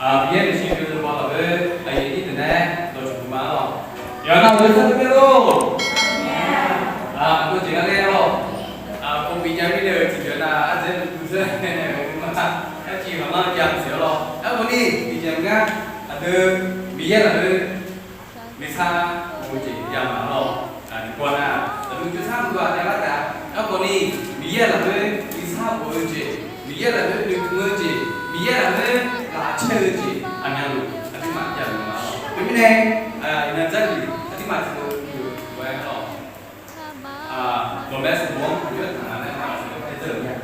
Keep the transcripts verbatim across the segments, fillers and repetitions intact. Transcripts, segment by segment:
Miqyaer maeqshi yawzeu baw lafkhoer aqyuif aqnyir deuq nae dawqcawq puq ma-a lawq. Yawqha-anr ghaq-eu sarkir mae lor. Aqgeu jeq gar ghae-a lawq. Aqkov bif jav mirnae-euq tiqjeq nar ardzaeq-aer nuiduq dzeur nae-euq ma. Arciv ghaqmanr jav-eu jeq-a lawq. Aerkhawf ni tiqjeq maqngar, aqdui Miqyaer lafkhoer nuisar of-eu jeq jav ma lawq. Tiqpov nar, aqdui jawrsar mqdov-aq naeq lar taef. Aerkhawf ni Miqyaer lafkhoer nuisar of-eu jeq, Miqyaer lafkhoer nuitmq-eu jeq, Miqyaer lafkhoer lafcaer-eu jeq aqmyanluf aqduimaf javluf ma lawq. Khoermirnae, iqnan Jarlif aqduimaf tiqpov-eu nuiq-eu lof-aer lawq. Dawqmaeq sanqbof-anr maqjawr taq nga laer maq-eu aer dzeur-eu nya.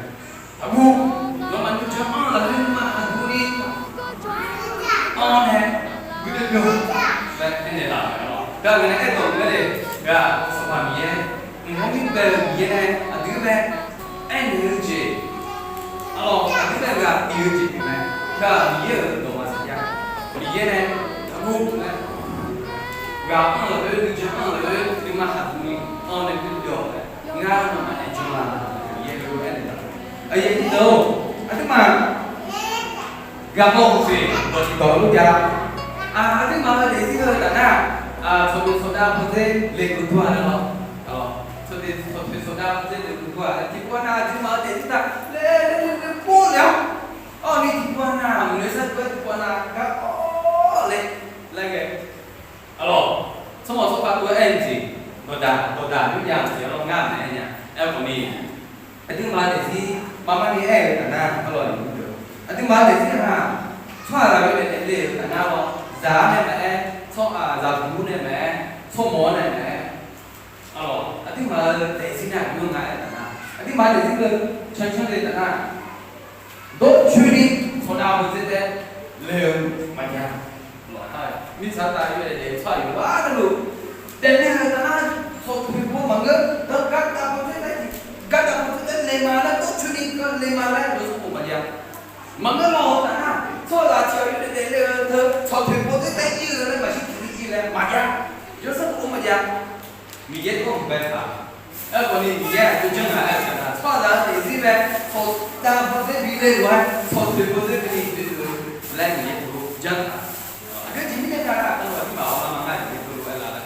Aqgeu, nawmaf nuijan anr-eu lafkhoer nuima aqgeu ni anr nae guirdeuv byov laer aernaeq laf-euq mae lawq. Teughaq nae aerdawq-eu mae le, ghaq Sanqpaq Miqyaer, mq-anr mirbae-euq Miqyaer nae aqdui-anr bae aernaeq-eu jeq, arlawq aqdui-anr bae ghaq bif-eu jeq pyeuf mae. Teughaq Miqyaer-euq dawq maqsiq nya. Miqyaer nae aqgeu laer ghaq anr-eu lafkhoer nuijan anr-eu lafkhoer nuima aqgeu ni anr nae guirdeuv byov-awq laer ngar nawmaf nae janr-a laer Miqyaer heulof-aer aernaeq laf-euq mae. Aqyuif aqnyir deuq-or, aqduimaf ghaq baw-eu uqshoeq dawq tiqdawq lof jav. Aqduimaf-euq daefzir heu taf nar, tsawqnoeq tsawqdav pawdzer lekeuv dur-a laer lawq. Tsawqnoeq tsawqdav pawdzer lekeuv dur-a laer tiqpov nar aqduimaf-euq daefzir taf laer laer laer pov le-awr, awr ni tiqpov nar maqnoeq sar tov-aer tiqpov nar garkawv le laer ghae. Arlawq, tsawrmawq tsawrkhav tov-aer aer-eu jeq, dawqdaq dawqdaq yurjav-eu jeq arlawq ngar maeq-aer nya. Aerkhawf ni aqduimaf-euq daefzir baqmar ni aer-eu taf nar arlawq, aqduimaf-euq daefzir-aq, tsawrhaqzaq yawdaef daefle-euq taf nar lawr, zaq-anr nae maqaer, tsawrhaqzaq zaqbuq nae maqaer, tsawrmawq-anr nae maqaer, arlawq aqduimaf-euq daefzir nar aqgeu nga aer-eu taf nar, aqduimaf-euq daefzir heu cancanr le taf nar dawrcoeni tsawqdav pawdzer taef-aer le-eu maqjav. Mirtsaq tav yawdaef daef-eu tsawrhaq yawqghaq navluf daefle-euq taf nar, tsawqtoeq pov maqngeur, gardav pawdzer taef-aer, gardav pawdzer taef-aer le ma laer dawrcoeni gar le ma laer yawsanr khof maqjav. Maqngeur lawq-eu taf nar, tsawrhaqzaq tiq ghaq yawdaef daefle-eu teu tsawqtoeq pawdzer taef-aer ir-eu laer maqshir tiq ni ir laer maqjav. Yawsanr khof maqjav. Miqyaer tawr-euq baetaq. Aerkhawf ni Miqyaer aqjox janr ngaq aer-eu taf nar, tsawrhaqzaq-euq daefzir bae tsawqdav pawdzer bi le lof-aer tsawqtoeq pawdzer bi ni bi-eu laer Miqyaer teulof janr taq. Aqgeu jeq mirnae nar, aqduimaf-awr maq maq ngar jeq teulof aer lar-a.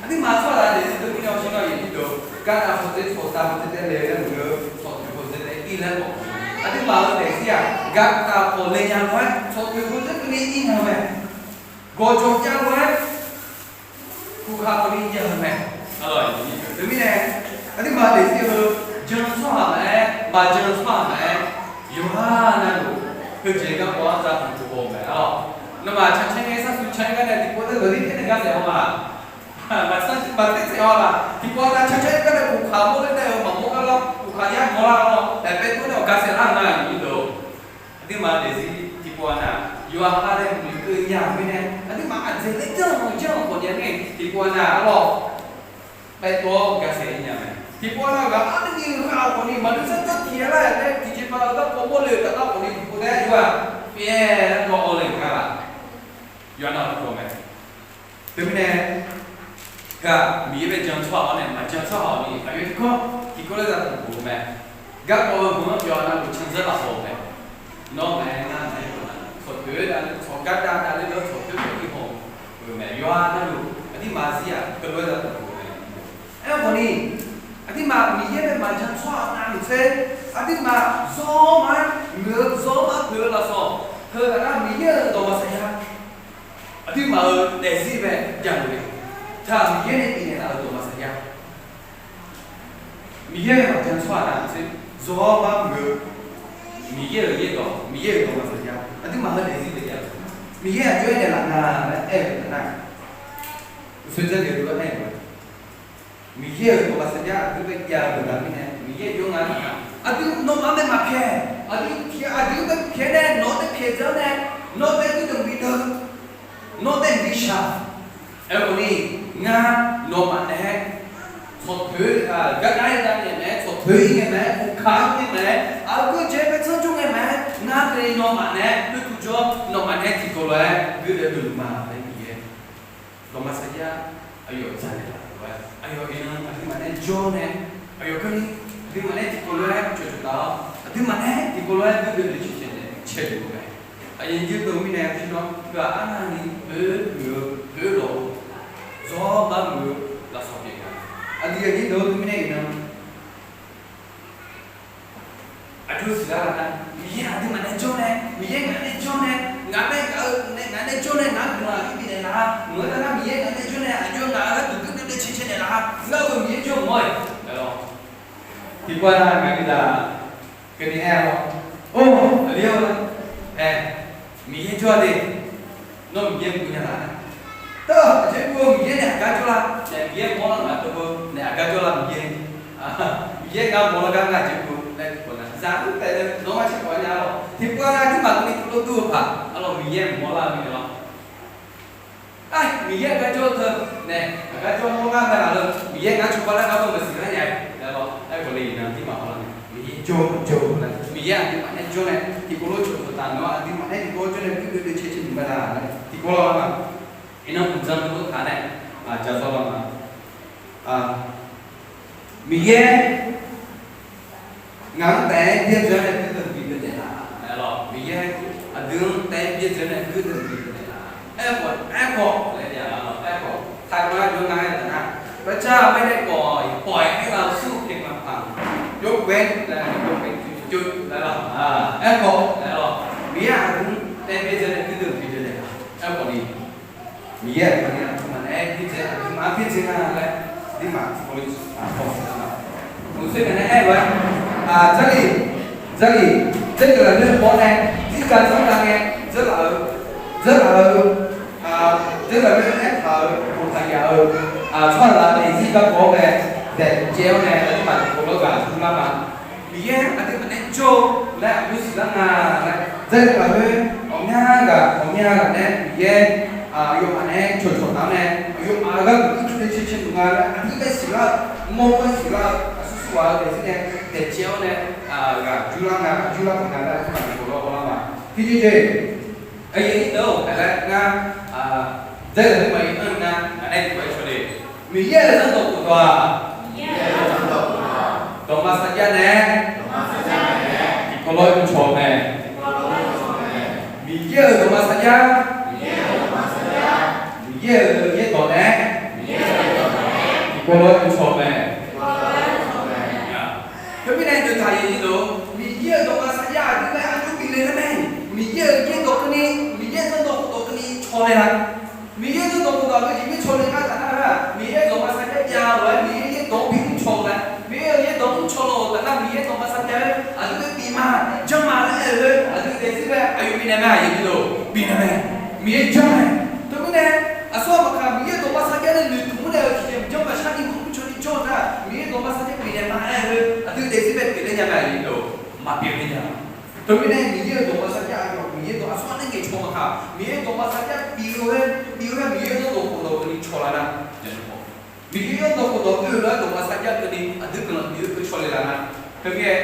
Aqduimaf tsawrhaqzaq daefzir deuq mirnae awr shir nar-aq, gardav pawdzer tsawqdav pawdzer taef-aer le-eu laer maqngeur, tsawqtoeq pawdzer taef-aer ir laer mawf-eu. Aqduimaf-euq daefzir-aq, gardav pawdzer le nya lof-aer tsawqtoeq pawdzer bi ni ir nya-eu mae. Gawqjawq jav lof-aer kuqkhaq pawdzer jav-eu mae. Teumirnae aqduimaf daefzir heu jan-eu tsawrhaq maqaer, maqjan-eu tsawrhaq maqaer, yawqha navluf heujeq garkawv-anr za tiqpov baw-eu mae arlawq. Nawmaf cancaer ngae sharsuq cancaer gar nae tiqpov taef-aer ghawqni taef nae gar saef haw ma. Maqtaer saef haw laf. Tiqpov-a nar cancaer gar nae kuqkhaq mawrler nae-eu maqmawr gar lawr, kuqkhaq yar mawr lar lawr, taef paev tov nae awq ga saef lar-eu nga aqyuif aqnyir deuq. Aqduimaf daefzir tiqpov-a nar yawqha laer muiq keuv nya-euq mirnae, aqduimaf aqjeq laer janr-eu janr-eu khawf nya ngae tiqpov-a nar arlawq, paev tov-awr ga saef-ir nya mae. Tiqpov-a nar ghaq arnavni-eu ghaq-eu khawf ni maqnoeq sar janr tiq lar-aer laer tiqjeq paq-eu garkawv mawrle-euq taf lar khawf ni tiqpov taef-aer yawqha pyaev-aer garkawv-awr le-euq nga laf. Yawqha nar-aq tiqpov mae. Teumirnae, ghaq Miqyaer bae jan-eu tsawrhaq-awr nae maqjan-eu tsawrhaq-awq ni aqyawf tiqkawv tiqkawv laer za tanqpuq-eu mae. Garkawv-eu meuq-anr yawqha navluf canzanr lafhaw-eu mae. Nawr maqaer, ngar maqaer, tsawqtoeq-aer davle, tsawq gar dav davle-awr tsawqtoeq-aer ir haw-eu mae. Yawqha navluf aqduimaf zir-aq teulof-aer za tanqpuq-eu mae. Aerkhawf ni, aqduimaf Miqyaer nae maqjan tsawrhaq navluf tser, aqduimaf zawr ma-aer muiq-eu zawr ma-aer poeq-eu lafsawq, heu taf nar Miqyaer-euq dawq maqsaq ya. Aqduimaf-euq daefzir bae javluf-eu, taq Miqyaer nae bifnaeq laf-euq dawq maqsaq ya. Miqyaer-euq maqjan tsawrhaq navluf tser, zawr ma-aer muiq-eu Miqyaer-euq yaerdawq, Miqyaer-euq dawq maqsaq ya. Aqduimaf heu daefzir bae javluf, Miqyaer aqjox-aer naeqlaf nga laer aer-eu taf nar, uqsoer dzanr ghae-eu aer-eu mae. Miqyaer-euq dawq maqsaq ya aqdui bae jav-eu deuq gaq mirnae Miqyaer jawr nga-a. Aqdui nawmaf-anr nae maqpyaeq, aqdui pyaeq, aqdui bae pyaeq nae nawq-anr nae pyaeq dzeur nae, nawr bae guirdeuv bideuv, nawr bae bishaq. Aerkhawf ni, ngar nawmaf naeq-aer tsawqtoeq-aer gar dav-aer dav naeq mae-aer, tsawqtoeq-aer ir ngae mae-aer, uqkaq-aer ir ngae mae-aer, aqgeu jeq bae tsanr jawr ngae mae-aer, ngar nae nawmaf naeq-aer khoertuv jawr, nawmaf naeq-aer tiqkawv lof-aer guirdeuv deuq luf ma laer Miqyaer dawq maqsaq ya. Aqyawf dzaq naeqlaf-euq lof-aer aqyawf iqnan aqduimaf nae jawr nae, aqyawf keuvni aqduimaf nae tiqkawv lof-aer cawqcawq taf-awr, aqduimaf nae tiqkawv lof-aer guirdeuv deuq caecae nae caeluf-eu mae. Aqyuif aqnyir deuq mirnae, aqyuif aqnyir deuq-aq, arnavni oer muiq-eu, oer lawq-eu, zawr bar muiq-eu lafsawq pyeuf nga. Aqdui aqnyir deuq-anr teumirnae iqnan aqjox siqlar-a nar, Miqyaer aqduimaf nae jawr nae, Miqyaer ngaq nae jawr nae, ngaq mae ngaq-eu nae ngaq nae jawr nae ngaq-anr guiqlanq aqjox bifnaeq laf-a. Maqngeur nar Miqyaer ngaq nae jawr nae aqjox ngaq-euq gharduq geur deuv deuv cae cae naeq laf-a. Ngar-eu Miqyaer jawr mawr-aer, aer lawq. Tiqpov-aer nar ngaq-anr ghaq keuvni aer-awr, or, aqli-or, aer, Miqyaer jawr-a de. Nawr Miqyaer maqguv nya laf-a. Teu, aqjeq mr-eu Miqyaer nae aqgar jawrlar nae, Miqyaer mawrlar ngaq teu-eu nae aqgar jawrlar Miqyaer. Miqyaer ngar mawrlar gar ngar aqjeq mr-eu laer tiqpov nar zaq-anr taef-aer nawr ngar caer khawf-aer nya-a lawq. Tiqpov-aer nar aqduimaf keuvni tuvlof dur-eu paq-aer lawq, Miqyaer maqmawr lar-eu mirnae lawq. Aer, Miqyaer aqgar jawr-eu teu nae aqgar jawr mawr ngar mae laf-eu, Miqyaer ngar cawba lar ngar beu maqsiq lar nya-a laer lawq. Aerkhawf le iqnan aqduimaf hawlar nae Miqyaer jawr-eu jawr-eu laer, Miqyaer aqduimaf nae jawr nae tiqkawv lof cawq taq nawr aqduimaf nae tiqkawv jawr nae geur deuv deuv cae cae nmr mae laf laer tiqkawv lawr-a ma. Iqnan mqdzan deuq-anr taq nae, aqdzaq zawr lawr ma. Miqyaer ngaq-anr taef-aer byaerdzae-awr nae geur deuq bideuq naeqlaf-a. Aer lawq, Miqyaer aqdui-anr taef-aer byaerdzae-awr nae geur deuq bideuq naeqlaf-a. Aerkhawf, aerkhawf laer jav-a lawq, aerkhawf taqmar jawr ngar-aer taf nar, พระเจ้าไม่ได้ปล่อย ปล่อยให้เราสู้เพียงลำพัง ยกเว้น laer, ยกเว้น laer lawq. Aerkhawf laer lawq, Miqyaer aqdui-anr taef-aer byaerdzae-awr nae geur deuq bideuq naeqlaf-a. Aerkhawf ni Miqyaer aqduimaf nae aqduimaf-anr byaerdzae nga laer, aqduimaf tiqkawv lof-aer aqkawq-a. Uqshoe naeq-aer lof-aer, Jarlif, Jarlif, dzeurgeuf lafkhoer bawr nae, zirga zanr ga ngae, dzeurlaf-eu, dzeurlaf-eu, dzeurlaf-eu aertaq-euq boftaq yaf-eu tsawrhaqzaq nae zirgar bawr-awr nae, daefcaev-awr nae aqduimaf tiqkawv lof-aer ghaq dur lar ma. Miqyaer aqduimaf nae jawr-eu laer aqjox siqlar nga laer, Jarlif lafkhoer ghawqmya ghaq ghawqmya ghaq nae Miqyaer aqyawfmaf nae cawqcawq taq-awr nae, aqyawfmaf-euq gharduq geur deuv deuv cae cae nmr nga laer aqdui bae siqlar-eu, mawr-eu siqlar-eu, aqsur sur ghaq-eu daefzir nae daefcaev-awr nae, ghaq jurlar nga, jurlar paq nga laer aqduimaf tiqkawv lof-aer hawlar ma. Tiqjeq jeq, aqyuif aqnyir deuq-or, aqlaer ngar, Jarlif lafkhoer maqir anr nar ngaq nae tiqkawv-aer caw le. Miqyaer-euq zanrdawq khofdawq-aq, dawqma sarjax nae tiqkawv lof-aer mrcaw-eu mae. Miqyaer-euq dawqma sarjax, Miqyaer-euq yaerdawq nae tiqkawv lof-aer mrcaw-eu mae. Teumirnae dawqtaq yaeq ni dawq, Miqyaer-euq dawqma sarjax aqdui mae aqjox bif le nar mae. Miqyaer-euq yaerdawq keuvni, Miqyaer-euq zanrdawq khofdawq keuvni caw naeq la. Miqyaer-euq zanrdawq khofdawq aqgeu jeq mircaw le ngar taf nar-aq, Miqyaer-euq dawqma sarjax jav-eu lof-aer Miqyaer yaerdawq-anr bimr caw-eu mae. Miqyaer-euq yaerdawq mr caw lof-eu taf nar Miqyaer dawqma sarjax-aer aqdui-aer bif ma, janr ma laer aer-eu, aqdui daefzir bae aqyawf bifnaeq mae, aqyuif aqnyir deuq, bifnaeq mae. Miqyaer janr mae. Teumirnae aqsur ghaq maqkaq Miqyaer-euq dawqma sarjax nae noeqtmq-anr nae-euq tiqjeq mqjanr maqshar ni maqmr caw ni jawr-eu nar, Miqyaer dawqma sarjax bifnaeq ma aer-eu, aqdui daefzir bae pyeufler nya mae, aqyuif aqnyir deuq, maqpyeuf ler nya. Teumirnae Miqyaer-euq dawqma sarjax aqyawf Miqyaer dawq aqsur ghaq nae ngaeqcaw maqkaq, Miqyaer dawqma sarjax bif-eu ghae, bif-eu ghae Miqyaer-euq zanrdawq khofdawq keuvni caw lar nar, Miqyaer zanrdawq khofdawq oe-eu lof-aer dawqma sarjax keuvni aqdui guiqlanq bif-eu keuv caw le laf nar, teumirnae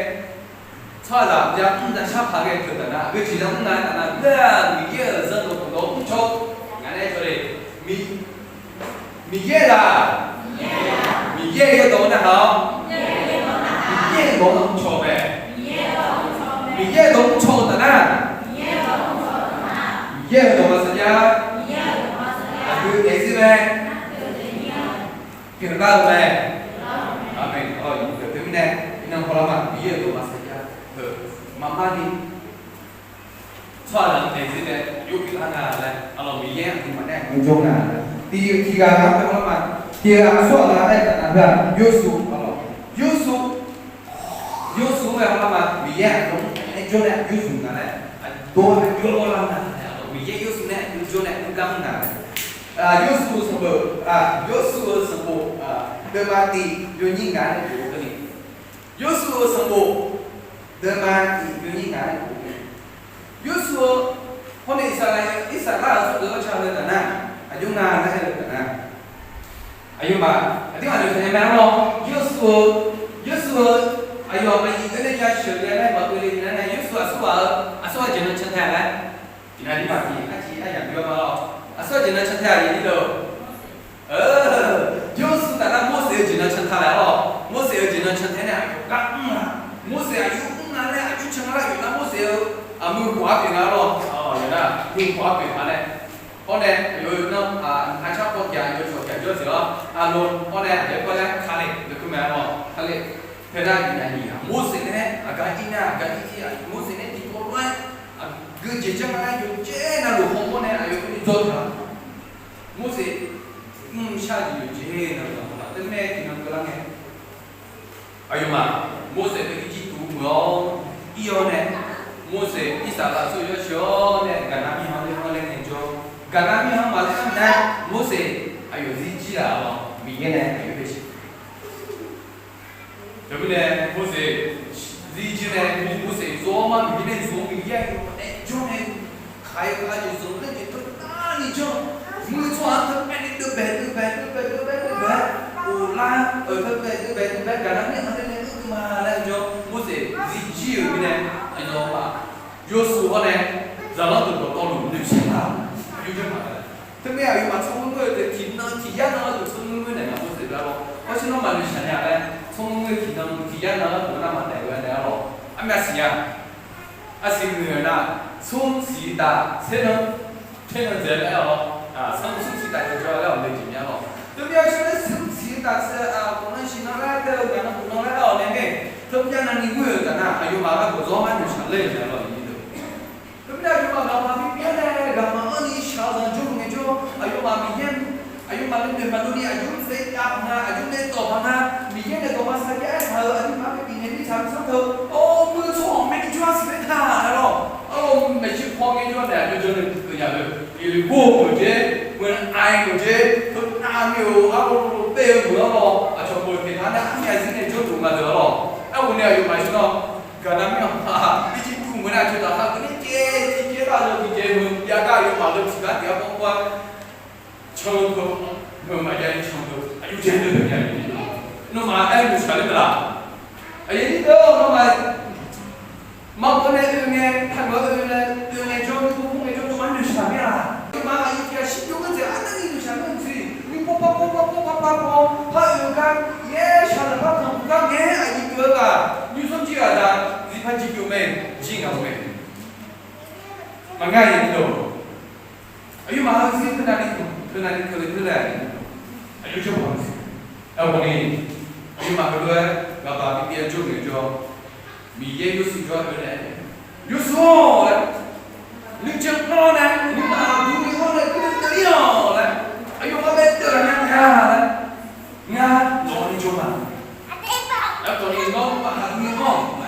tsawrhaqzaq maqya mr da shar paq ghae teu taf nar, aqgeu jeq za mr nga taf nar, nar-aq Miqyaer-euq zanrdawq khofdawq mrcaw-eu ngaq nae caw le. Miqyaer-aq, Miqyaer-euq yaerdawq-anr narhaq-awr, Miqyaer-euq dawq-anr mrcaw-eu mae. Miqyaer-euq dawq mrcaw-eu taf nar, Miqyaer-euq dawqma sarjax aqdui daefzir mae, pyeuflar-eu mae. Aqmeq. Teumirnae iqnan hawlar ma, Miqyaer-euq dawqma sarjax heu maqmar ni tsawrhaqzaq-anr daefzir nae yawbif lar nga laer, aqlawq Miqyaer aqduimaf nae aqjox nga laer, tiqghaq ghaq-anr bae hawlar ma. Tiqghaq aqsur ghaq-anr aer taf nar-aq, Yawrsuv, Yawrsuv, Yawrsuv-anr bae hawlar ma. Miqyaer aqyawf-anr aer jawr nae aqjox zmq nga laer, aqdawr nae jawrlar nga laer, aqlawq Miqyaer Yawrsuv nae aqjox jawr nae aqjox gar mr nga laer. Yawrsuv-euq sanqbof, Yawrsuv-euq sanqbof deuvma tiq yawnyir ngaq nae bof-eu keuvni, Yawrsuv-euq sanqbof deuvma tiq yawnyir ngaq nae bof-eu keuvni, Yawrsuv-eu hawr nae Irsaqleqlav-euq tsawrjeuq-anr ca heu taf nar, aqjox nga laer aer-eu taf nar, aqyawfmaf aqdirmaf noeqtaq nya mae arlawr. Yawrsuv-eu, Yawrsuv-eu aqyawf maqyif-eu nae yasheuq le laer maqkeuv le nar nae, Yawrsuv aqsur ghaq-eu, aqsur ghaq jeq nan can tae-a laer, iqnan aqdirmaf tiq arciv aryamq bi-awr ma lawr. Aqsur ghaq jeq nan can tae-a aqyuif aqnyir deuq. Yawrsuv taf nar Morseq-euq jeq nan can tae laer arlawr. Morseq-euq jeq nan can tae nae aqyawf gar mr nga. Morseq aqyawf mr nga laer aqjox can nga laer aqyawf nar Morseq-euq aqmuiq khof-anr pyeuf nga arlawr. Aqduimaf-anr pyeuf paq nae, hawr nae aqyawf-euq nar, aqcar paw gaq yawshawq gaq jawr siq-awr, aqlo hawr nae aqyawf-aer pawr laer Kali-euq keuv mae-a lawr. Kali paenar iqnan-aq, Morseq nae aqgar ir nar, aqgar ir ir-aq, Morseq nae tiqkawv lof-aer aqgeujeq janr-aer yawqjeq navluf hawmawr nae aqyawf-anr jawr taq-a. Morseq mrshar jeq yawqjeq navluf-aq, teumirnae tiqnan keuvlar ngae, aqyawfmaf Morseq-euq Irjirtuv meuq-awr ir-awr nae, Morseq Irsaqleqlav tsawrjeuq-anr sheuq-awr nae, Gaqnav mirkhanq-anr laer anr laer ngaejawr, Gaqnav mirkhanq-anr maqlaer anr nae, Morseq aqyawf zir jir laf-awr Miqyaer nae aqyawf-anr bae siq. Teumirnae Morseq zir jir nae, Morseq zawr-awr mar Miqyaer nae zmq-eu Miqyaer aqyawf nae jawr nae, kaq-ir kaq-ir jeq zanqler jeq teunar ni janr, muiq-eu tsawrhaq-anr teubae ni deuvbae deuvbae deuvbae deuvbae deuvbae-aer, ghoflar-eu teubae deuvbae deuvbae-aer Gaqnav mirkhanq-anr nae nae ur-eu ma laer jawr, Morseq zir jir-euq mirnae, aqyawfmaf yawshuif hawr nae zaqlanr deuq dawqtawvluf noeqshaq lar-euq yurjawr ma-a. Teumirnae aqyawfmaf tsawrmyanr-eu deuq tiqnan tiqyar nan-eu deuq tsawrmyanr naeq-a Morseq laer-awr, hawr shir nawmaf noeqshaq nya laer, tsawrmyanr tiqnan tiqyar nan-eu deuq nar maqdaef-eu naeq-a lawr. Armyav siq nya. Arsiq muiq-eu nar, smr siq taf tser nan, tser nan dzaeq laer-awr, smr siq taf dzaeq jawr laer-awr, maeqjeq mya lawr. Teumirnae aqsur laer smr siq taf tser-aq, khofnan siqnan laer tae-eu gaqnan khofnan laer-awr nae ngae, teumirnae navni ghoer-euq taf nar, aqyawfmaf-anr gawqdzawr mar noeqshaq ler-euq naeq-a lawr, iqnyir deuq. Teumirnae aqyawfmaf ghaqmaf bibyaer nae ghaqmaf-anr ni shaqzanq jawrluf ngaejawr, aqyawfmaf Miqyaer, aqyawfmaf nae noeq maqdov ni aqjox-anr tsaev jav paq nga, aqjox-anr nae dawq paq nga, Miqyaer nae dawq maqsaq jav-aer taq-euq aqduimaf-anr bifnaeq mirtsaq-anr teu, or, muiq-eu tsawrhaq-anr maeqnaeq jawr-a siq laer taq-a lawr. Arlawr, maeqshi paw ngaejawr nae aqjox jawr nae guiqkeuv nya-eu, Yeqluqgor meuq jeq, meuq-aer meuq jeq, teunav mir-eu arlawr, bae-eu meuq-anr lawr, aqcawq meuq teq nar nar armyav zir nae jawrluf nga deuq-a lawr. Aerkhawf ni aqyawfmaf shir nawr, Gaqnav mirkhanq-aq, Irjirtuv meuq nae aqcawq taf nar keuvni caev tiqcaev lar yawq tiqcaev heu jav gar aqyawfmaf leu tiqgar tiqgar bawr bawr-aer, can-eu, meuq maqjav-ni can-eu aqjox jaev-eu nya-eu, nawmaf aer-eu noeqshaq ler-eu laf. Aqyuif nyir deuq-awr, nawmaf maqbawf nae oe ngae, taqbawf oe nae oe ngae jawr, nuikhanr khoer ngae jawr, nawmaf noeqshaq mir-a. Aqyawfmaf aqyuif tiq ghaq shirjov-aer dzaeq arnavni noeqshaq mir-a siq. Nuikhanr par par par par par par par par-eu gar, yaer shaqzanq par tanq gar ngae, aqyuif deuq-eu ghaq nymrsanr jir ghaq daq, zifpar jir byov mae, jir ngaq-eu mae. Maqngeur-a aqyuif deuq. Aqyawfmaf-euq zir teunav ni teunav ni keuvle keuvle-a, aqjox jawr-a. Aerkhawf ni, aqyawfmaf heulof-aer ghaqbaq bibyaer jawr ngae jawr, Miqyaer yawshuif jawr-aer oe nae, Yawshuif-or laer, nuijan-anr nae nuima aqdui ni-anr nae guirdeuv ir-awq laer, aqyawfmaf bae deuv nya taef-a laer, ngar nawq-anr jawr ma. Aerkhawf ni nawr nuima aqdui ni-anr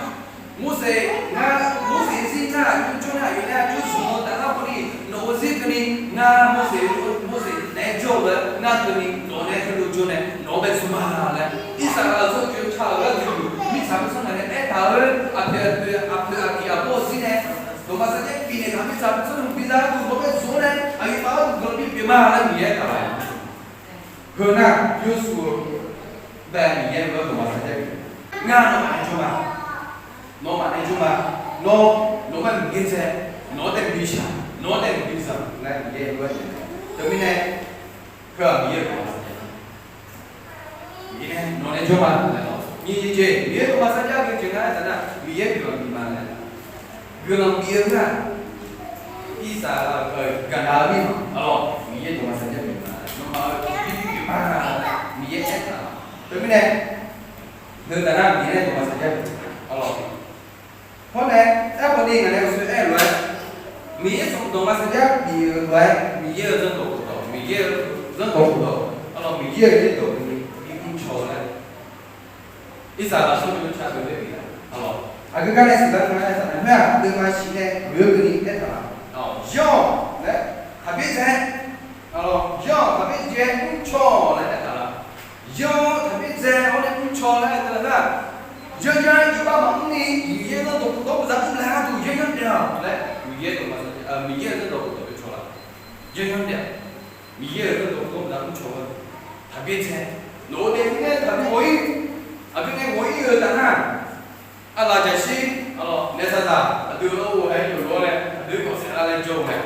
Morseq, ngar Morseq zir nar aqjox jawr nar aqyawf nae aqjox zmq-eu taf nar khawf ni, nawq-euq zir keuvni, ngar Morseq, Morseq naeq-aer jawr-eu lof-aer ngar keuvni nawq nae heulof jawr nae nawq-anr bae zmq ma laer, Irsaqleqlav-eu tsawrjeuq-eu ca-euq gharduq mirtsaq mirtsaq naeq-aer aertaq-eu, aqpoeq aqpoeq aqpoeq aqpiq aqbawr-eu zir nae, dawq maqsar jaer bifnaeq taq mirtsaq mirtsaq-anr biza gharduq nawq-anr bae zmq-awr nae aqyawfmaf-anr guiqlanq bi pyeuf ma laer Miqyaer aertaq laf-a. Heu nar Yawshuif-eu bae Miqyaer-eu dawq maqsar jaer bif, ngar nawmaf nae jawr ma. Nawmaf nae jawr ma. Nawr, nawq-anr Miqyaer dzae, nawq-anr dae bishaq, nawq-anr dae bishaq laer Miqyaer-eu lof-aer, teumirnae, heu-aq Miqyaer-euq dawq maqsar jaer, Miqyaer nae nawq nae jawr ma laer, nyiq jeq Miqyaer dawq maqsar jaer-eu jeq nga aertaq nar Miqyaer guiqlanq bif ma laer, guiqlanq bif-eu nar, Irsaqleqlav-eu gaqnav-eu mirkhanq arlawr Miqyaer dawq maqsar jaer bif ma, nawmaf-eu bibif bif ma, Miqyaer aertaq-a. Teumirnae, heu taf nar Miqyaer nae dawq maqsar jaer bif arlawr. Hawr nae, aerkhawf ni ngaq nae uqshoe aer-eu lof-aer, Miqyaer dawq maqsar jaer bif-eu lof-aer, Miqyaer-euq zanrdawq khofdawq, Miqyaer-euq zanrdawq khofdawq arlawr, Miqyaer-euq zanrdawq khofdawq-anr bi mrcaw-eu laer, Irsaqleqlav tsawrjeuq-eu ca deuq laer bif-a arlawr. Aqgeu gar nae siqlar nar aertaq nar, khoer-aq deuvma siq nae oe-eu keuvni aertaq-a. Yanr-awq laer taqbyaer dzae, arlawr, yanr-awq taqbyaer dzae mrcaw-awq laer aertaq-a. Yanr-awr taqbyaer dzae-awr nae mrcaw laer aertaq nar, yanr yanr iqbax maqmr ni Miqyaer-euq zanrdawq khofdawq-anr baqza mr laer gharduq yanr yanr daef-awq laer Miqyaer dawq maqsar, Miqyaer-euq zanrdawq khofdawq-anr caw laf, yanr yanr daef-awq. Miqyaer-euq zanrdawq khofdawq-anr baqza mrcaw-awr, taqbyaer dzae, nawq-eu daef mirnae taqbyaer ghawq-ir, aqgeu nae ghawq-ir-eu taf nar, arlaf jaqshir, arlawr, naef saqdaq aqdui-anr ghof-aer yawf lof-awr nae aqdui-anr kawf saef lar laer jawr-eu mae.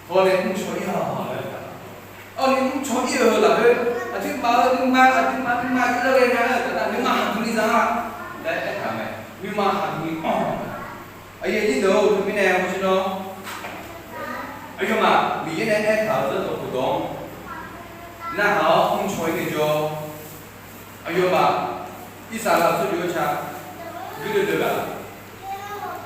Hawr nae mrcaw-ir-awq laer, arni mrcaw-ir-eu heu lafkhoer, aqduimaf-euq nuima, aqduimaf nuima yur lar ghae nar-eu taf nar nuima haqduq ni za-a laer aertaq mae. Nuima haqduq ni anr-awq. Aqyuif aqnyir deuq-or, teumirnae hawsher nawr Aqyawfmaf Miqyaer nae aertaq-euq zanrdawq khofdawq-anr narhaq-awr mrcaw-ir ngaejawr, aqyawfmaf Irsaqleqlav tsawrjeuq-eu ca guirdeuv deuv ghaq,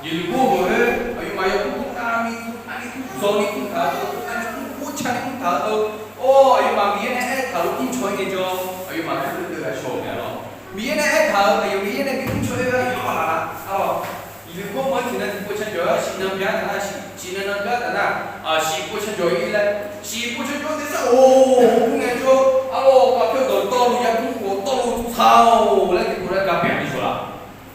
Yeqluqgor meuq-aer aqyawfmaf yawmr tavni tavni tavni tavni tavtaq-eu, tavni tavni tavni tavtaq-eu, or aqyawfmaf Miqyaer nae aertaq-euq mrcaw-ir ngaejawr, aqyawfmaf guirdeuv deuv ghaq shawq-eu mae lawr. Miqyaer nae aertaq-euq aqyawf Miqyaer nae bi mrcaw-ir-eu ghaq yawqghaq laf-a lawr. Yeqluqgor meuq-anr tiqnan tiqpov can jawr-awr shiqnan bya taq nar, shiqnan nan bya taq nar, shiqpov can jawr-ir laer, shiqpov can jawr-eu tersar-or, hawr ngaejawr, arlawr, ghaqpyawr dawqtawvluf yaqmr khof tawvluf tsawq-awq laer tiqpov laer gapyaeq ni shawq laf.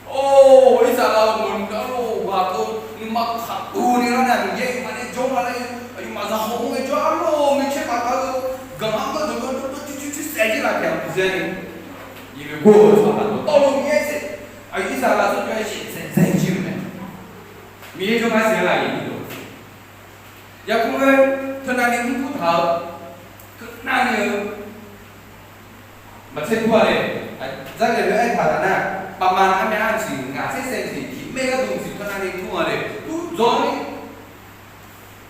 Or, Irsaqleqlav-euq meuq arlawr ghaq tov nuima kaqdov ni lar nae Miqyaer aqyawfmaf nae jawr-a laer, aqyawfmaf zaqkhav-anr ngaejawr arlawr, maeqcaer maqtaq-eu ganq-anr gardeuq gardeuq dawr coer coer coer saef jir laf pyaeq-a bizaer ni, Yeqluqgor-euq tsawrhaq dawqtawvluf Miqyaer saef, aqyawf Irsaqleqlav tsawrjeuq-aer saef saef jir-eu mae. Miqyaer jawrgar saef-aer laf-iq ni dawq. Yarkmr-aer teunavni mrkur taq-eu, teunavni-eu maqtser kur-a le. Aqdzarghae lof-aer aertaq taq nar, pavma armyav arsiq ngaq tser saev siq tiq maer gharduq siq teunavni kur-a le. Ur dzawr ni,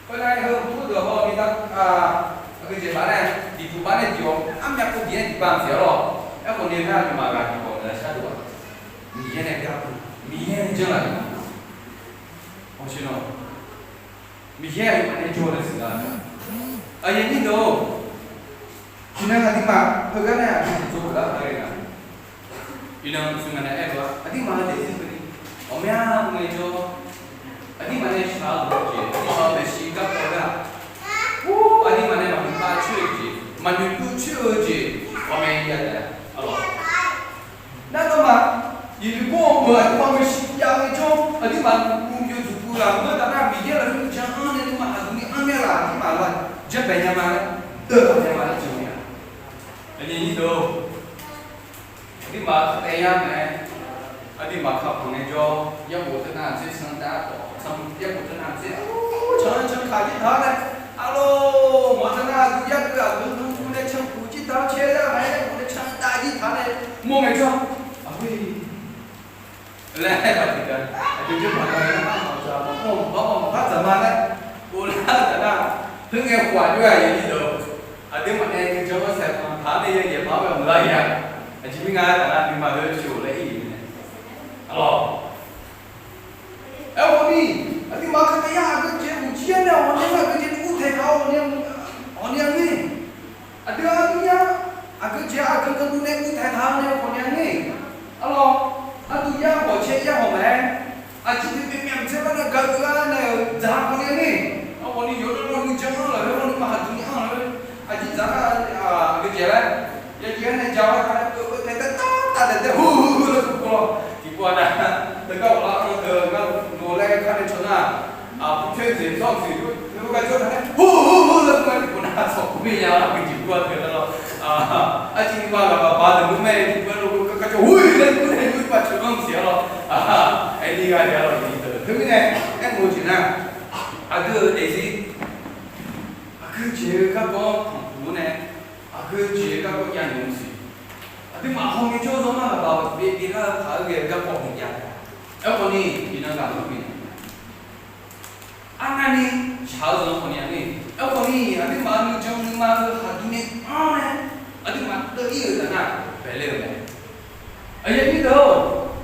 teunavni heu kur deuq haw ni nar, aqgeujeq baf nae diqpuq baf nae diq-awr armyav pov diq-aer diq baf siq-a lawr. Aerkhawf ni nar, aqyawfmaf ghaq tiqkawv naeq-aer shar dov-aq, Miqyaer nae gar, Miqyaer nae janr laf-euq ma. Awqsher nawr, Miqyaer aqyawfmaf nae jawr-eu laer siqlar-a. Aqyuif aqnyir deuq-or, tiqnan aqduimaf heugar nae aqdui tiqdzawr-eu gar paq-aer ghae-a. Iqnan smq nga nae aer-eu-aq, aqduimaf-eu daefzir keuvni ghawqmya ngaejawr, aqduimaf nae shaq-eu jeq, aqduimaf-eu maeqshi garkawv lar-aq, aqduimaf nae maqnoeq pav coer-eu jeq, maqnoeq dov coer-eu jeq ghawqmya ya taef-a lawq. Nar nawmaf, Yeqluqgor-eu meuq aqduimaf-eu maeqshi jav-eu jawr, aqduimaf nuqmq yawduq puq ghaq maqngeur taf nar, Miqyaer lafkhoer nuijan-anr nae nuima aqdui-anr nae laf aqduimaf laf janrbae nya ma laer, deuv laf nya ma laer jan-eu-a. Aqyuif aqnyir deuq-or, aqduimaf khartaev yar mae. Aqduimaf kakhof nae jawr, yarkhof teunav tser can dav-awr, yarkhof teunav tser can can kaq jir taq-awr nae, arlawr, mawq teunav aqdui yarkhof aqdui dmr nae cankuf jir taq-awr caer lar mae, yarkhof nae can dav jir taq-awr nae, mawr ngaejawr, aqgeu laer aer-aq tiqdeuq, aqdui jawrmawq-a, mawq-a, mawq-a, mawq-a, mawq-a, mawq-a, dzaqma laer uvlar-eu taf nar, teu ngae khof-aq jawr-a, aqyuif aqnyir deuq-or, aqduimaf nae nuijan-anr saeqkhanq taq-awr nae yaeq paq-awr ghae-eu maqlar ya. Aqjeq mirnae taf nar, nuima heu coq laer ir-euq mae. Arlawr, aerkhawf ni, aqduimaf khartaev yar aqgeujeq maqjir-aer nae awqnae aqgeujeq uvtaeq taq-awr awqnae, awqnae-a ngae, aqdui-anr dur yar aqgeujeq aqgeu gardov nae uvtaeq taq-awr nae khawf nae-a ngae, arlawr, aqdui yar khawf caer yar hawq mae. Aqjeq tiqpyaeq myaq tser lar nae gardov lar nae-euq dzaq khawf nae-a ngae, arkhawf ni yawqnan nuijan-anr lafkhoer nuima haqduq ni-anr lafkhoer aqjeq dzaq nar, aqgeujeq laer yajeq-aer nae ja-awr taq nae keuvkeuv taeq taeq taf taeq taeq hu hu hu laer kur-awr tiqpov-a nar, teugar ghawqlar-anr-eu ngar lof laer kar nae caw nar, aqbur coer-eu jeq sawr-eu jeq, yawgar jawr taq nae hu hu hu laer kur-a tiqpov nar, tsawq kur mir nya-a aqgeujeq kur-a teu nar lawr. Arciv nuima ghaq baq baq deuq mr mae, tiqpov-aer lof-aer kar kar jawr hu laer kur nae yur baq ceuq-anr siq-a lawr. Aerni gha-a lawr, aqyuif aqnyir deuq. Teumirnae aermawf-eu jeq nar, aqdui-euq daefzir aqgeujeq-eu garkawv-anr tanqpuq-awr nae, aqgeujeq-eu garkawv jav naeq-eu siq. Aqduimaf hawmya jawr-eu zanr nar, ghaq baq byav byav lar-eu paq-aer ghae-eu garkawv hmq jav-a. Aerkhawf ni, iqnan ghaq maqbi naeq-a. Arnavni shaq-eu zanq khawf ni-a ngae, aerkhawf ni aqduimaf nuijan nuima-eu haqduq nae anr nae, aqduimaf deuv-ir-euq taf nar, baeqler-eu mae. Aqyuif aqnyir deuq-or,